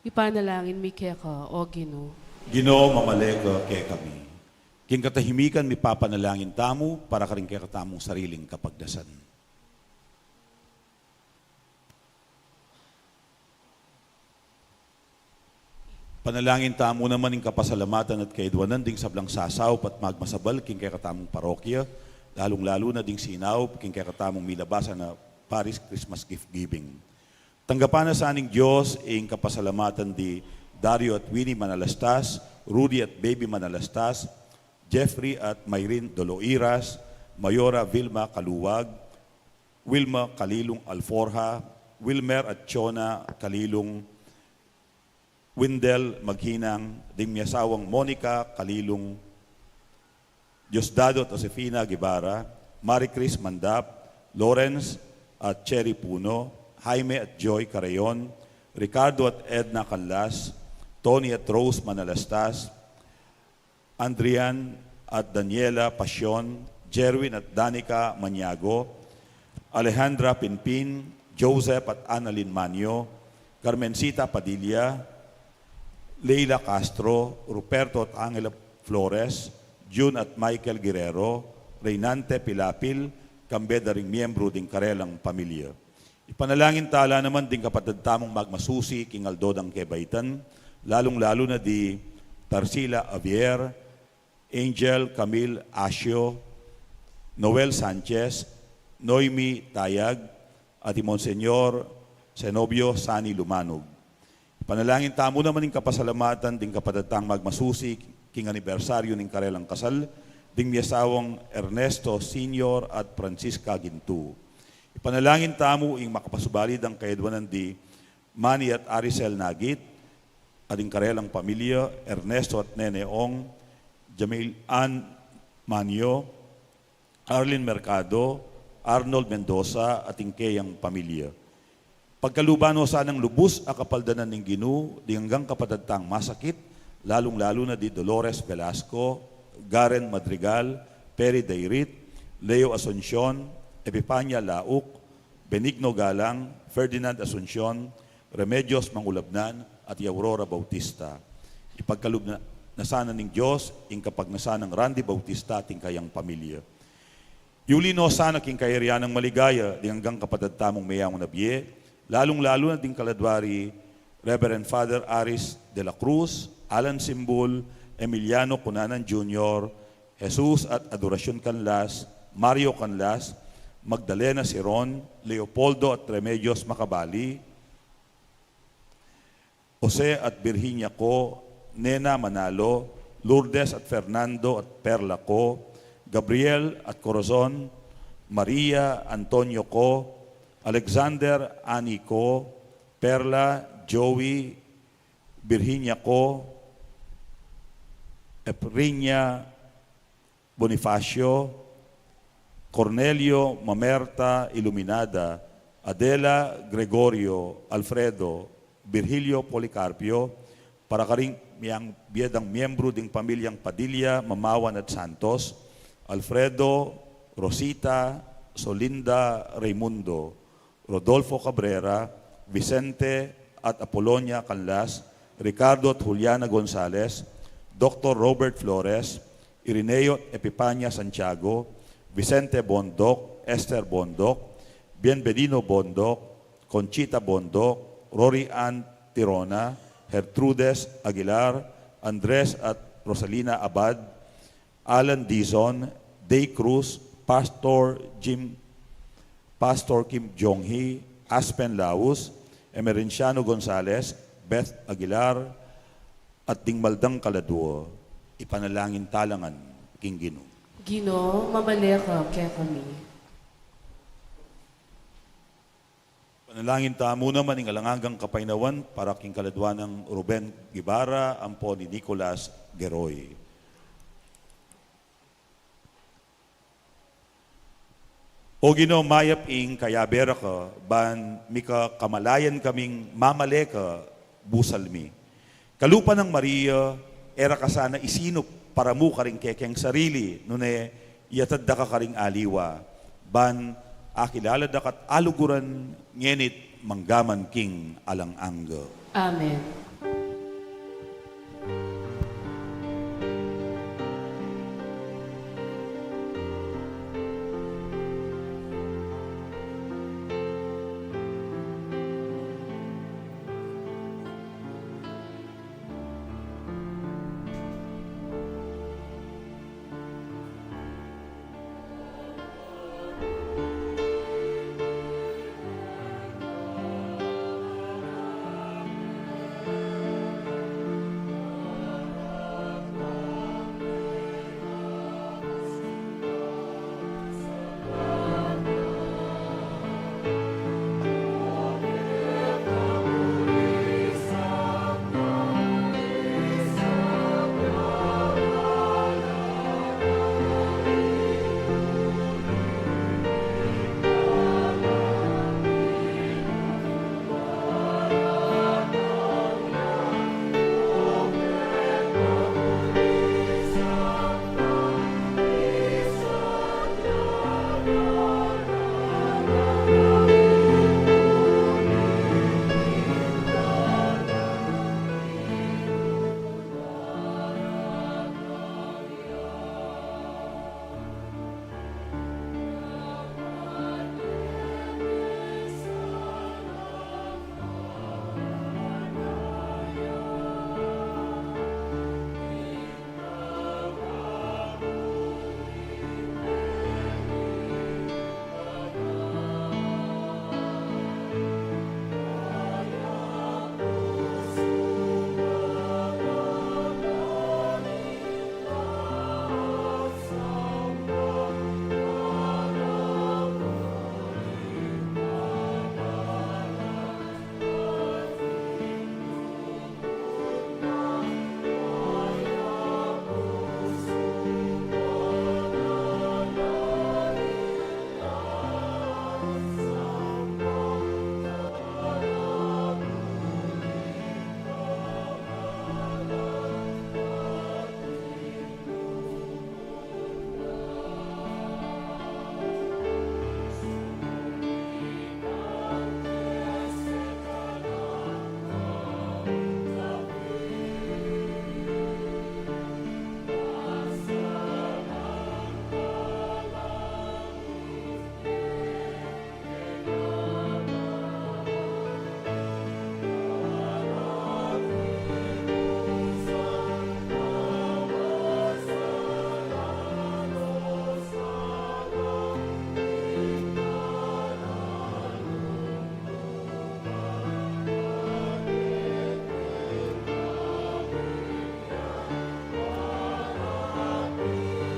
Ipanalangin mi keka, O Ginu. Ginu, mamale ka kekami. King katahimikan mipapanalangin tamu para karing kekatamung sariling kapagdasan. Panalangin tamu naman ing kapasalamatan at kaidwanan ding sablang sasaup at magmasabal king kekatamung parokya, lalung-lalu na ding sinaup king kekatamung milabasan a Parish Christmas Gift Giving. Tanggapan na sa ning Dios ing kapasalamatan di Dario at Winnie Manalastas, Rudy at Baby Manalastas, Jeffrey at Myrin Doloiras, Mayora Vilma Kaluwag, Wilma Kalilung Alforja, Wilmer at Chona Kalilung, Windel Maghinang, ding miasawang Monica Kalilung, Diosdado at Josefina Guevara, Marie Chris Mandap, Lawrence at Cherry Puno, Jaime at Joy Carreon, Ricardo at Edna Canlas, Tony at Rose Manalastas, Andrian at Daniela Pasion, Jerwin at Danica Maniago, Alejandra Pinpin, Joseph at Annalyn Manio, Carmencita Padilla, Leila Castro, Ruperto at Angela Flores, Jun at Michael Guerrero, Reynante Pilapil, kambe da ring miyembru ding karelang pamilya. Ipanalangin tala naman ding kapatad tamung magmasusi king aldo dang kebaitan, lalung-lalu na di Tarsila Javier, Angel Camille Asio, Noel Sanchez, Noemi Tayag, at i Monseñor Zenobio Sani Lumanog. Ipanalangin tamu naman ing kapasalamatan ding kapatad tang magmasusi king anibersaryu ning karelang kasal, ding miasawang Ernesto Senior at Francisca Gintu. Ipanalangin tamu ing makapasubali dang kaidwanan di Manny at Aricel Nagit, at ding karelang pamilya, Ernesto at Nene Ong, Jamil Ann Manio, Arlene Mercado, Arnold Mendoza, at ing keyang pamilya. Pagkaluban no sanang lubus a kapaldanan ning Ginu ding anggang kapatad tang masakit, lalung-lalu na di Dolores Velasco, Garen Madrigal, Perry Dairit, Leo Asuncion, Epipania Lauk, Benigno Galang, Ferdinand Asuncion, Remedios Mangulabnan, at i Aurora Bautista. Ipagkalub na, na sana ning Dios ing kapagnasan nang Randy Bautista at ing kayang pamilya. Yuli no sana king kayarian nang maligaya ding anggang kapatad tamung meyaun a bie, lalung-lalu na ding kaladwa ri Reverend Father Aris de la Cruz, Alan Simbul, Emiliano Cunanan Junior, Jesus at Adoracion Canlas, Mario Canlas, Magdalena Siron, Leopoldo at Remedios Macabali, Jose at Virginia Co, Nena Manalo, Lourdes at Fernando at Perla Co, Gabriel at Corazon, Maria Antonio Co, Alexander Ani Co, Perla, Joey, Virginia Co, Eprinia, Bonifacio, Cornelio, Mamerta, Iluminada, Adela, Gregorio, Alfredo, Virgilio, Policarpio, para karing miang bie dang miyembru ding pamilyang Padilla, Mamawan at Santos, Alfredo, Rosita, Solinda, Raimundo, Rodolfo Cabrera, Vicente at Apolonia Canlas, Ricardo at Juliana Gonzalez, Doktor Robert Flores, Irineo at Epipania Santiago, Vicente Bondoc, Esther Bondoc, Bienvenido Bondoc, Conchita Bondoc, Rory Ann Tirona, Gertrudes Aguilar, Andres at Rosalina Abad, Alan Dizon, Day Cruz, Pastor Jim, Pastor Kim Jong Hee, Aspen Laus, Emerenciano Gonzales, Beth Aguilar, at ding maldang kaladua. Ipanalangin ta la ngan king Ginu. Ginu, mamale ka kekami. Panalangin ta mu naman ing alang anggang kapaynawan para king kaladua nang Ruben Guevara ampo ni Nicolas Geroy. O Ginu, mayap ing kayabe ra ka, ban mika kamalayan kaming mamale ka busal mi. Kalupa nang Maria, e ra ka sana isinup para mu karing kekeng sarili, nune iyatad da ka karing aliwa, ban akilala da ka't aluguran ngeni't manggaman king alang angga. Amen.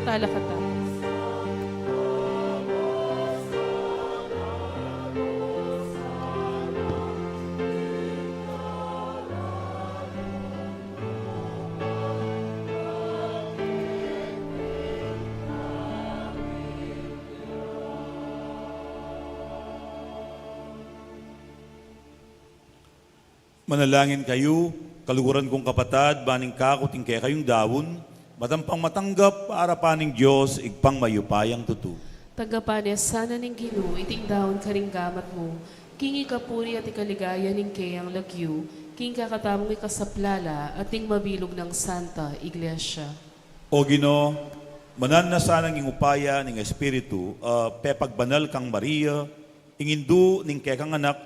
Talakad ta. Manalangin kayu, kaluguran kung kapatad, ban ing kaku at ing kekayung daun, matampang matanggap para pa ning Dios, Ibpang mayupayang tutu. Tanggapan na sana ning Ginu iting daun karing gamat mu, king ikapuri at ikaligaya ning keyang lagyu, king kekatamung ikasaplala at ning mabilug nang Santa Iglesia. O Ginu, manan na sanang ing upaya ning Espiritu, a pepagbanal kang Maria, ing indu ning kekang anak,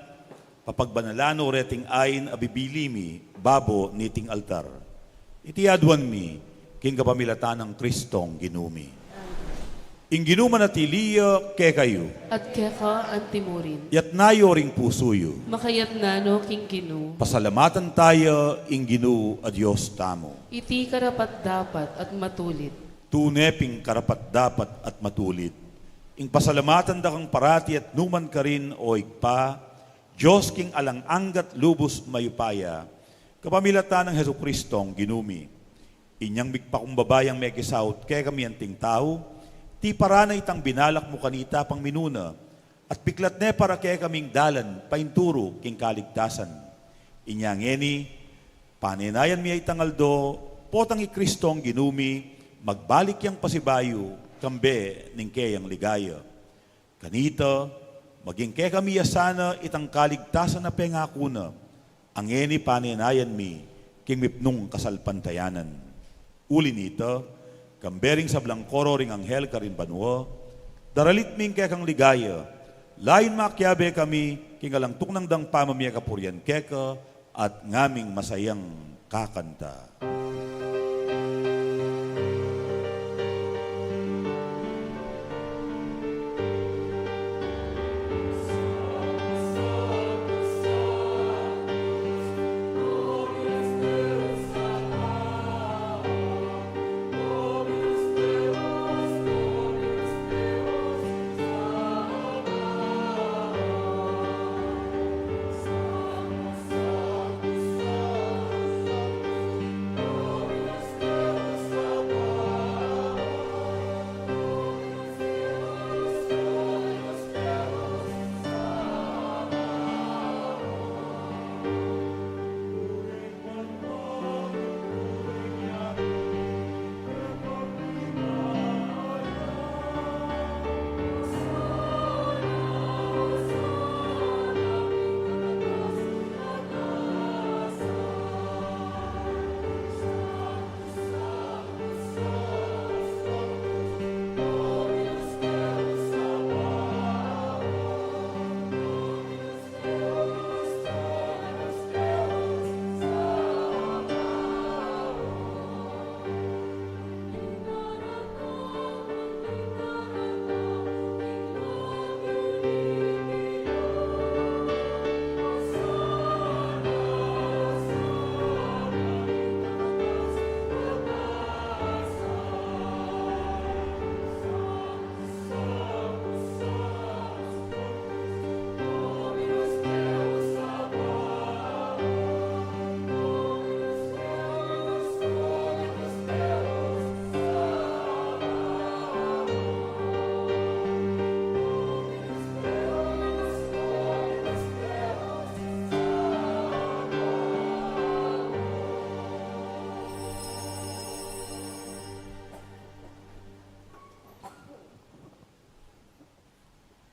Papagbanalan no reting ain a bibili mi babo niting altar. Iti aduan mi king kapamilatan nang Kristong Ginu mi. Ing Ginu manatili ya kekayu. At keka antimurin. Yatna yo ring pusu yu. Makayatna no king Ginu. Pasalamatan taya ing Ginu a Dios tamu. Iti karapat-dapat at matulid. Tune pin karapat-dapat at matulid ing pasalamatan da kang parati at nukarin man, o Ibpa, Dios king alang angga at lubus mayupaya, kapamilatan nang Jesukristong Ginu mi. Inyang migpakumbaba yang mekisaut kekami anting tau, tiparan na itang binalak mu kanita pang minuna, at piklat ne para kekaming dalan paintulu king kaligtasan. Inya ngeni, panenayan mi itang aldo, potang i Kristong Ginu mi, magbalik yang pasibayu, kambe ning keyang ligaya. Kanita, maging kekami ya sana itang kaligtasan a pengaku na, a ngeni panenayan mi king mipnung kasalpantayanan. Uli nita, kambe ring sablang koro ring anghel karin banua, daralit mi ing kekang ligaya, layun makiabe kami king alang tuknang dang pamamie kapurian keka, at ngaming masayang kakanta.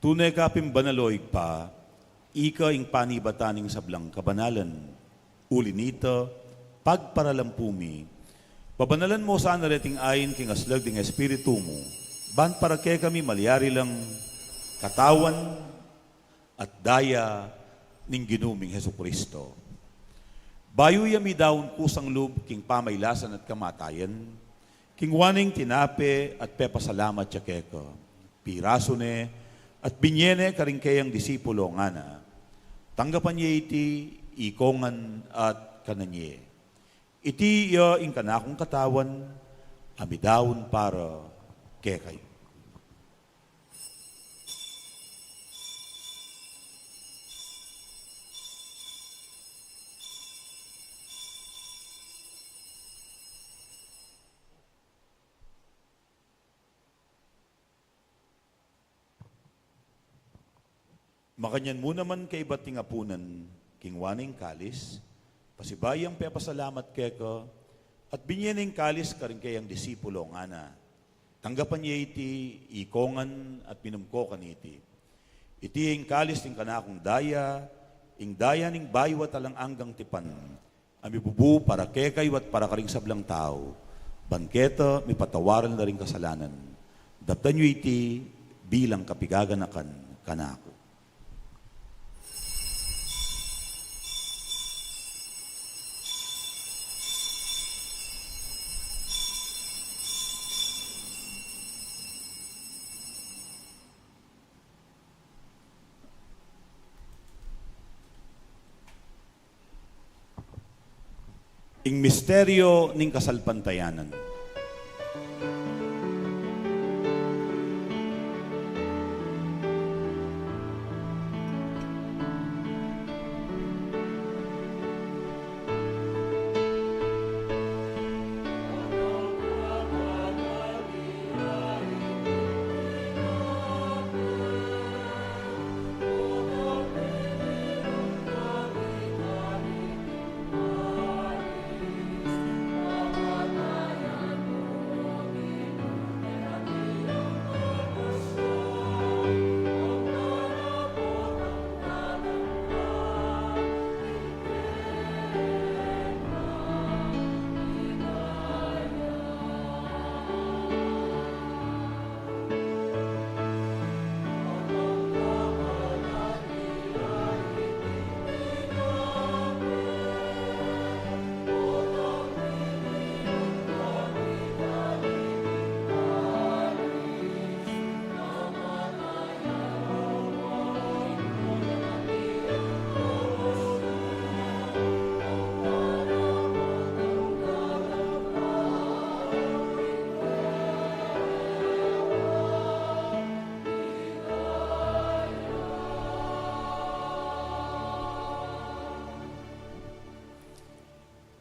Tune ka pin banal, o Ibpa, ika ing panibatan ning sablang kabanalan. Uli nita, pagparalampu mi, pabanalan mo sana reting ain king aslag ding Espiritu mu, ban para kekami malyari lang katawan at daya ning Ginu ming Jesucristo. Bayu ya midaun kusang lub king pamailasan at kamatayan, kingwa neng tinape at pepasalamat ya keka, pirasu ne at binye ne karing keyang disipulo, ngana: Tanggapan ye iti, ikongan at kanan ye. Iti ya ing kanakung katawan a midaun para kekayu. Makanyan mu naman kaibat ning apunan, kingwa ne ing kalis, pasibayu yang pepasalamat keka, at binye ne ing kalis karing keyang disipulo, ngana: Tanggapan ye iti, ikongan at minum ko kaniti. Iti ing kalis ning kanakung daya, ing daya ning bayu at alang anggang tipan, a mibubu para kekayu at para karing sablang tau, ban keta mipatawaran la ring kasalanan. Daptan yu iti bilang kapigaganakan kanaku. Ing misteryo ning kasalpantayanan.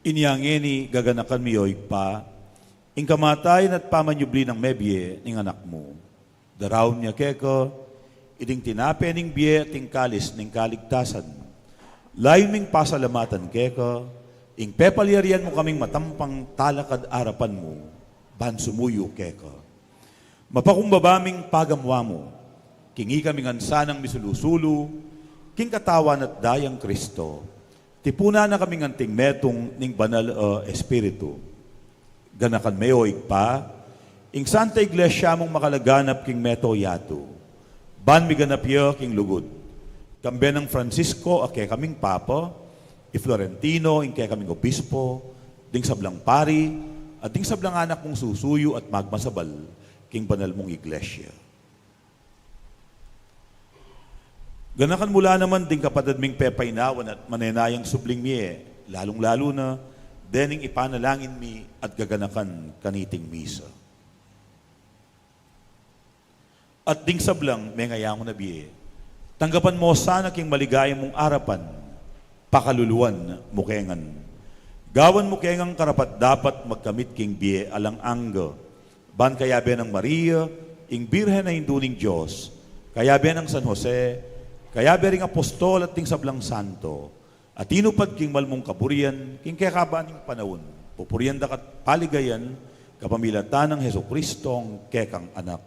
Inya ngeni gaganakan mi, o Ibpa, ing kamatayan at pamanyubli nang mebie ning Anak mu. Daraun mi keka iting tinape ning bie at ing kalis ning kaligtasan. Layun ming pasalamatan keka ing pepalyarian mu kaming matampang talakad arapan mu ban sumuyu keka. Mapakumbaba ming pagamuan mu king ikami ngan sanang misulu-sulu king katawan at dayang Kristo. Tipunan na kaming anting metung ning Banal a Espiritu. Ganakan me, o Ibpa, ing Santa Iglesia mung makalaganap king mabilug a yatu, ban miganap ya king lugud. Kambe nang Francisco a kekaming Papa, i Florentino ing kekaming Obispo, ding sablang pari, at ding sablang anak mung susuyu at magmasabal king banal mung Iglesia. Ganakan mu la naman ding kapatad ming pepainawan at manenayang subling mie, lalung-lalu na dening ipanalangin mi at gaganakan kaniting misa. At ding sablang mengayangu na bie, tanggapan mu sana king maligaya mung arapan, pakaluluan mu ke ngan. Gawan mu ke ngang karapat-dapat magkamit king bie alang angga. Ban kayabe nang Maria, ing Birhen a Indu ning Dios, kayabe nang San Jose, kayabe ring apostol at ding sablang santo, a tinupad king mal mung kaburian king kekaba ning panaun, pupurian daka at paligayan kapamilatan nang Jesucristong kekang Anak.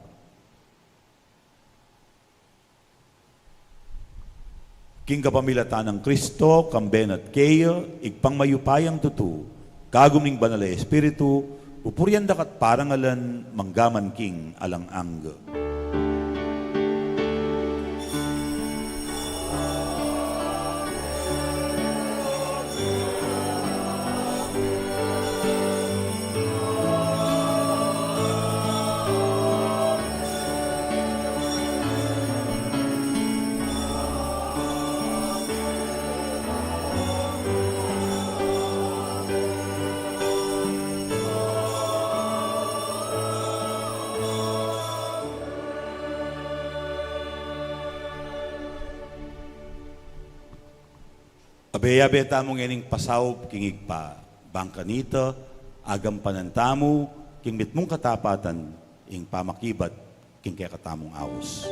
King kapamilatan nang Kristo, kambe na at keya, Ibpang mayupayang tutu, kagum ning Banal a Espiritu, pupurian daka at parangalan, mangga man king alang angga. Abe-abe tamu ngening pasaup king Ibpa, bang kanita, agampanan tamu king mitmung katapatan ing pamakibat king kekatamung aus.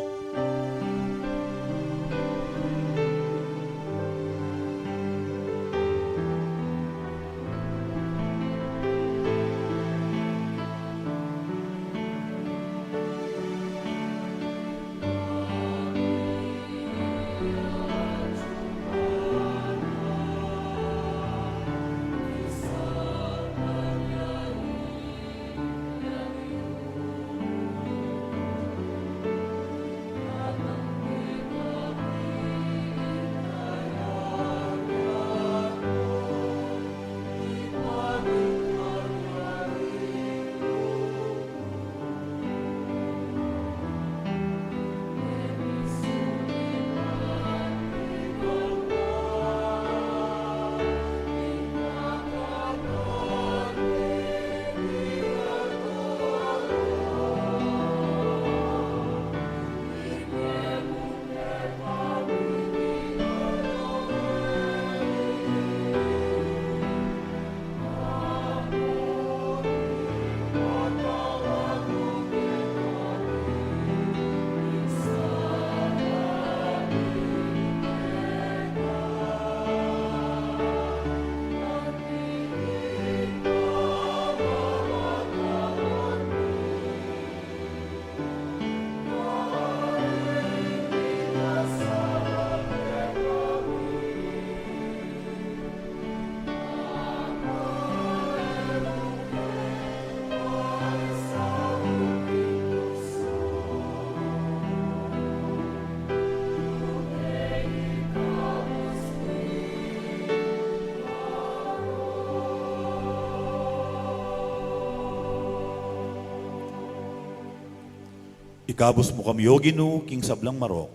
Ikabus mu kami, O Ginu, king sablang marok.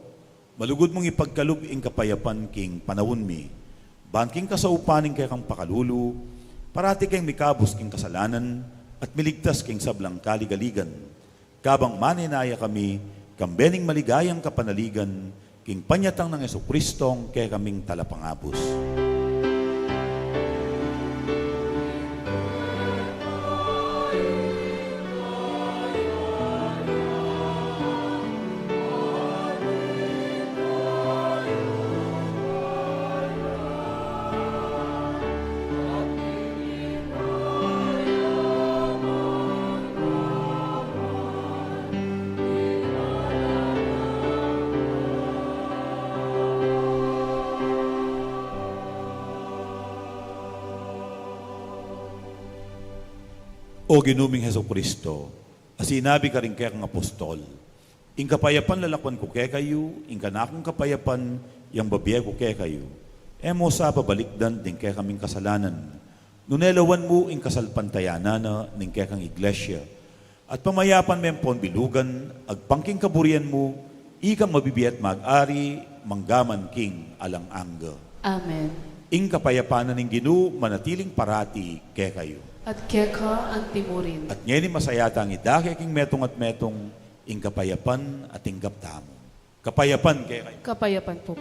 Malugud mung ipagkalub ing kapayapan king panaun mi. Ban king kasaupan ning kekang pakalulu, parati keng mikabus king kasalanan at miligtas king sablang kaligaligan. Kabang manenaya kami, kambe ning maligayang kapanaligan, king panyatang nang Jesucristong kekaming talapangabus. O Ginu ming Jesucristo, a sinabi karing kekang apostol, "Ing kapayapan lalakwan ku kekayu, ing kanakung kapayapan yang bibie ku kekayu." E mu sa pabalikdan ding kekaming kasalanan, nune lawan mu ing kasalpantayanan na ning kekang iglesia. At pamayapan me pon bilugan, agpang king kaburian mu, ikang mabibie at mag-ari, manggaman king alang angga. Amen. Ing kapayapan na ning Ginu manatiling parati kekayu. At keka antimurin. At ngeni masaya tang idake king metung at metung, ing kapayapan a tinggap tamu. Kapayapan kekayu. Kapayapan pu.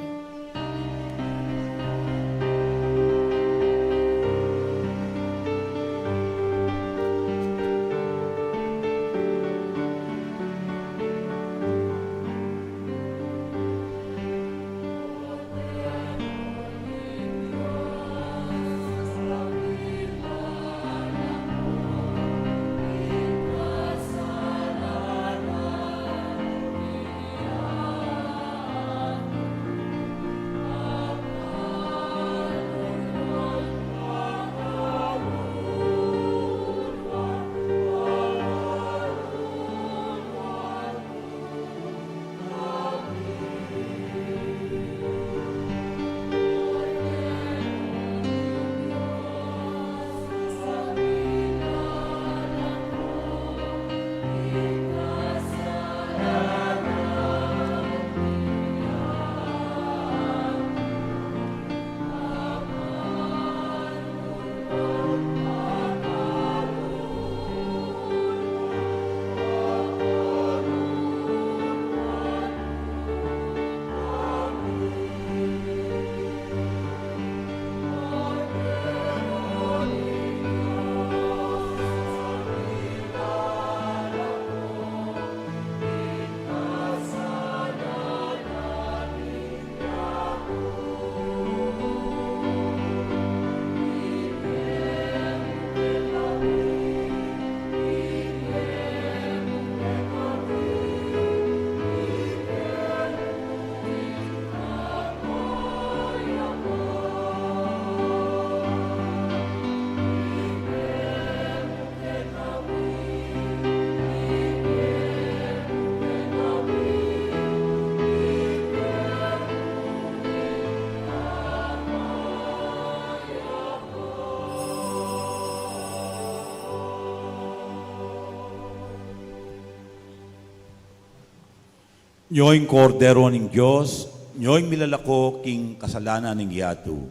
Nyo ing Kordero ning Dios, nyo ing milalako king kasalanan ning yatu.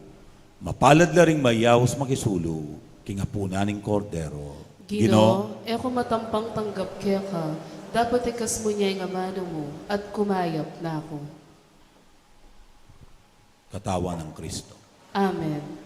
Mapalad la ring mayaus makisulu king apunan ning Kordero. Ginu, e ku matampang tanggap keka, dapot ikas mu ne ing amanu mu, at kumayap na ku. Katawan nang Kristo. Amen.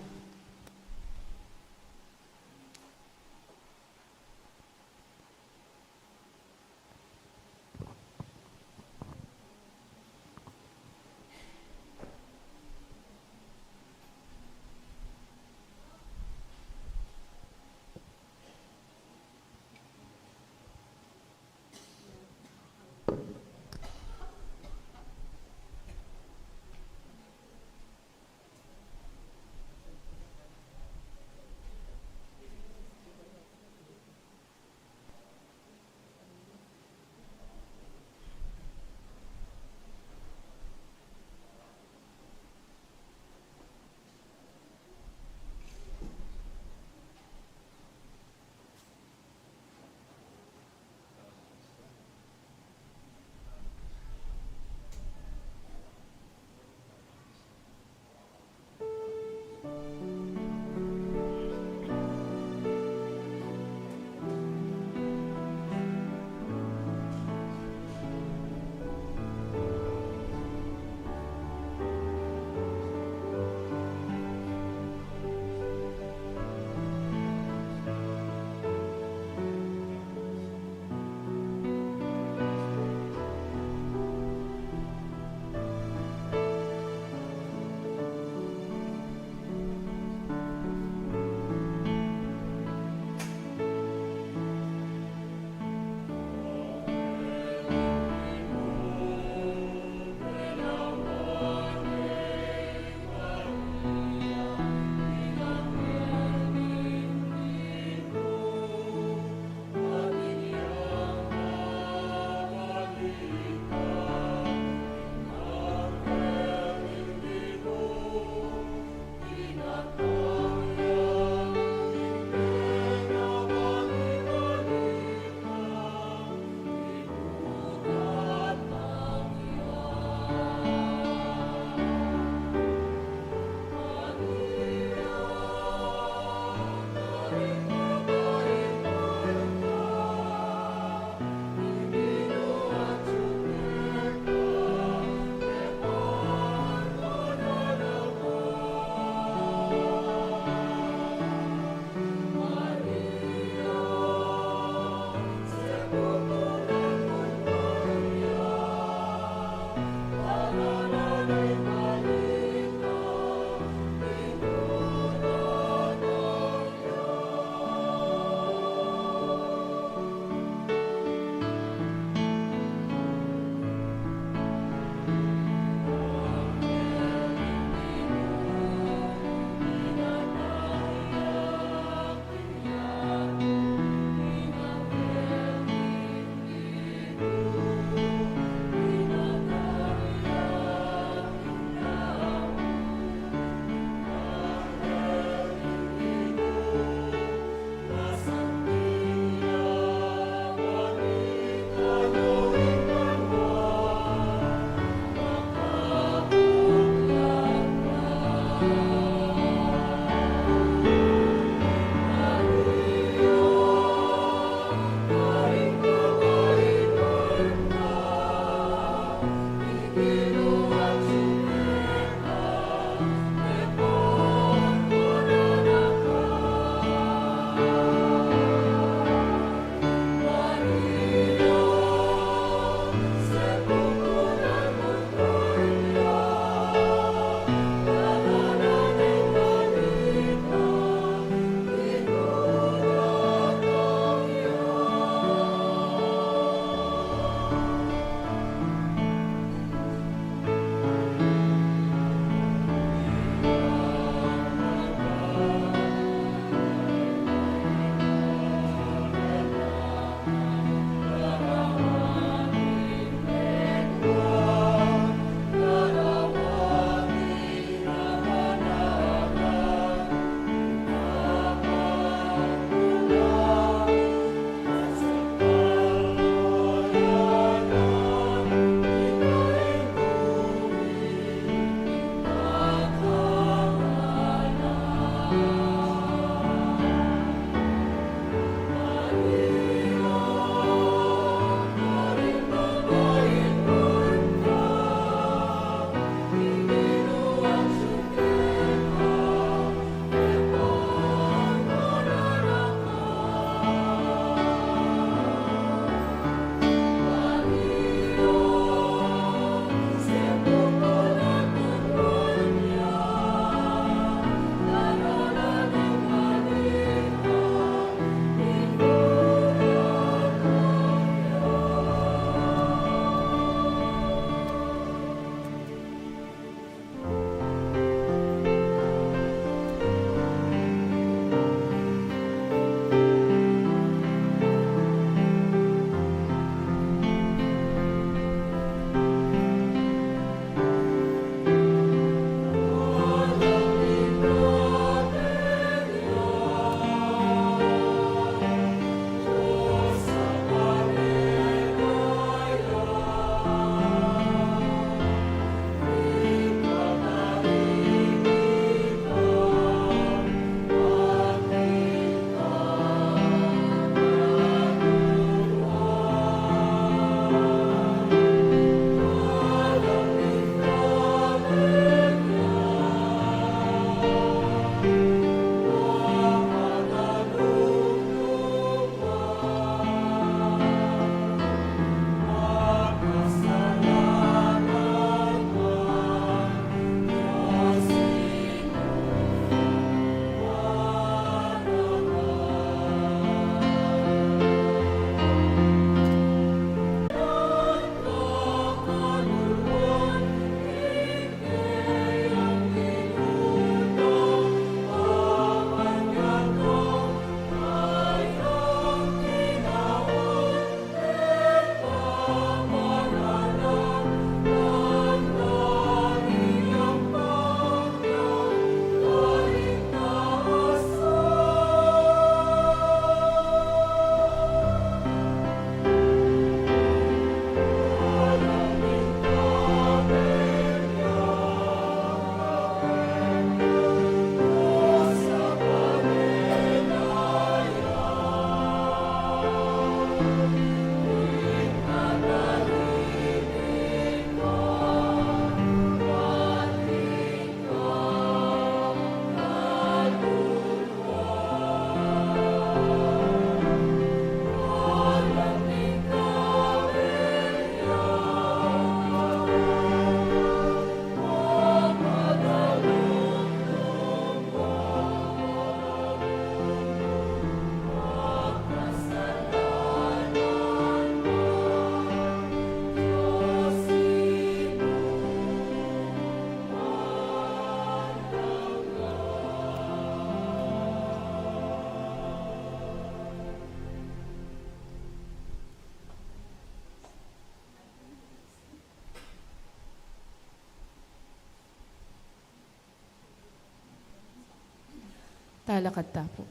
Talakad ta pu.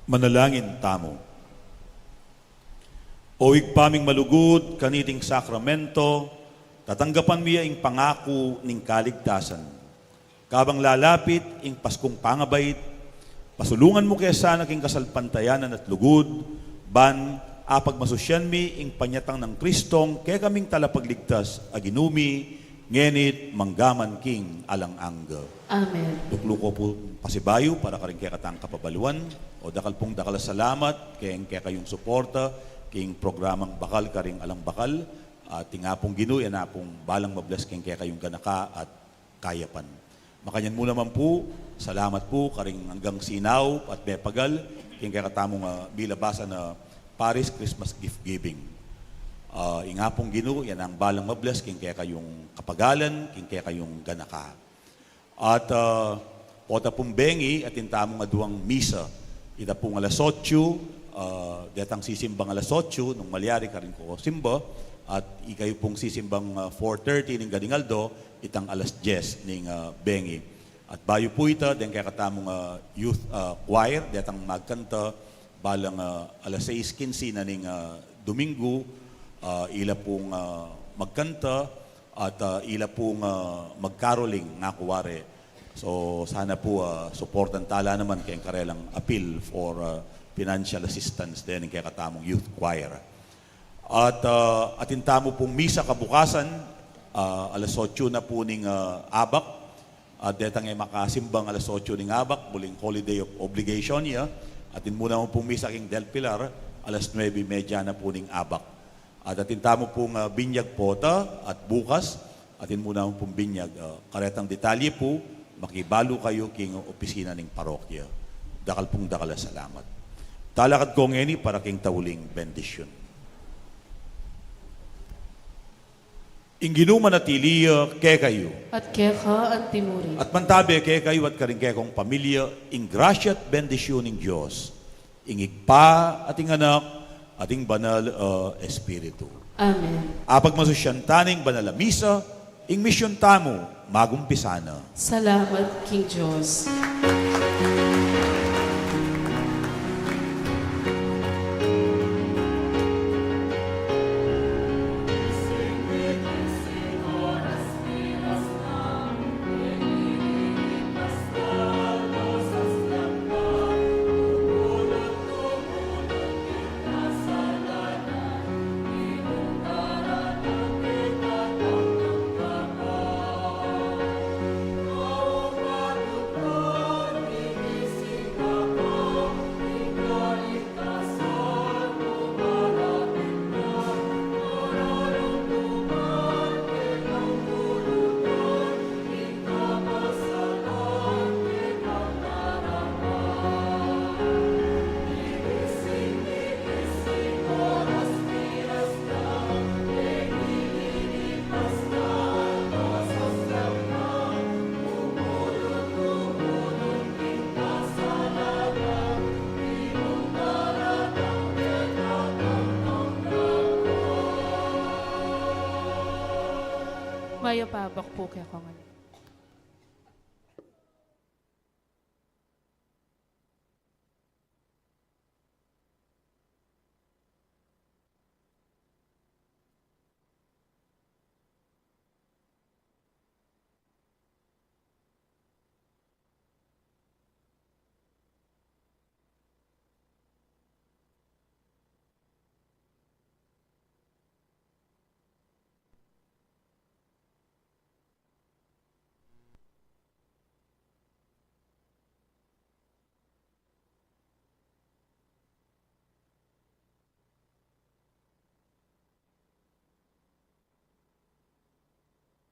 Manalangin tamu. O Ibpa ming malugud, kaniting sakramento, tatanggapan mi ya ing pangaku ning kaligtasan. Kabang lalapit ing Paskung pangabait, pasulungan mu ke sana king kasalpantayanan at lugud, ban apagmasusyan mi ing panyatang nang Kristong kekaming Talapagligtas a Ginu mi, ngeni't manggaman king alang angga. Amen. Tuklu ku pu pasibayu para karing kekatang kapabaluan. O dakal pung dakal a salamat keng kekayung suporta king programang Bakal karing Alang Bakal. At ing Apung Ginu, yan a pung balang mabless keng kekayung ganaka at kayapan. Makanyan mu naman pu, salamat pu karing anggang sinaup at mepagal king kekatamung, ah, bilabasan a Parish Christmas Gift Giving. Ah, ing Apung Ginu, yan ang balang mabless king kekayung kapagalan, king kekayung ganaka. At, ah, pota pung bengi, atin tamung aduang misa. Ita pung alas otsu, ah, detang sisimbang alas otsu, nung malyari karin ko simba, at ikayu pung sisimbang, ah, four thirty ning ganing aldo, itang alas dyes ning, ah, bengi. At bayu pu ita, deng kekatamung, ah, youth, ah, choir, detang magkanta, balang, ah, alas sais kinse na ning, ah, Domingo, ah, ila pung, ah, magkanta, at, ah, ila pung, ah, mag-caroling, ngaku wari. So, sana pu, ah, suportan tala naman keng karelang appeal for, ah, financial assistance dening kekatamung youth choir. At, ah, atin tamu pung misa kabukasan, ah, alas otsu na pu ning, ah, abak. At detang e makasimbang alas otsu ning abak, buling holiday of obligation ya. Atin mu naman pung misa king Del Pilar, alas nuebe y media na pu ning abak. At atin tamu pung, ah, binyag pota at bukas, atin mu naman pung binyag, ah, karetang detalye pu, makibalu kayu king opisina ning parokya. Dakal pung dakal a salamat. Talakad ko ngeni para king tauling bendisyun. Ing Ginu manatili ya kekayu. At keka antimurin. At mantabe kekayu at karing kekong pamilya, ing grasya at bendisyun ning Dios, ing Ibpa, at ing Anak, at ing Banal a Espiritu. Amen. Apagmasusyan ta ning banal a misa, ing misyun tamu, magumpisa na. Salamat king Dios. Mayap a abak pu kekongan.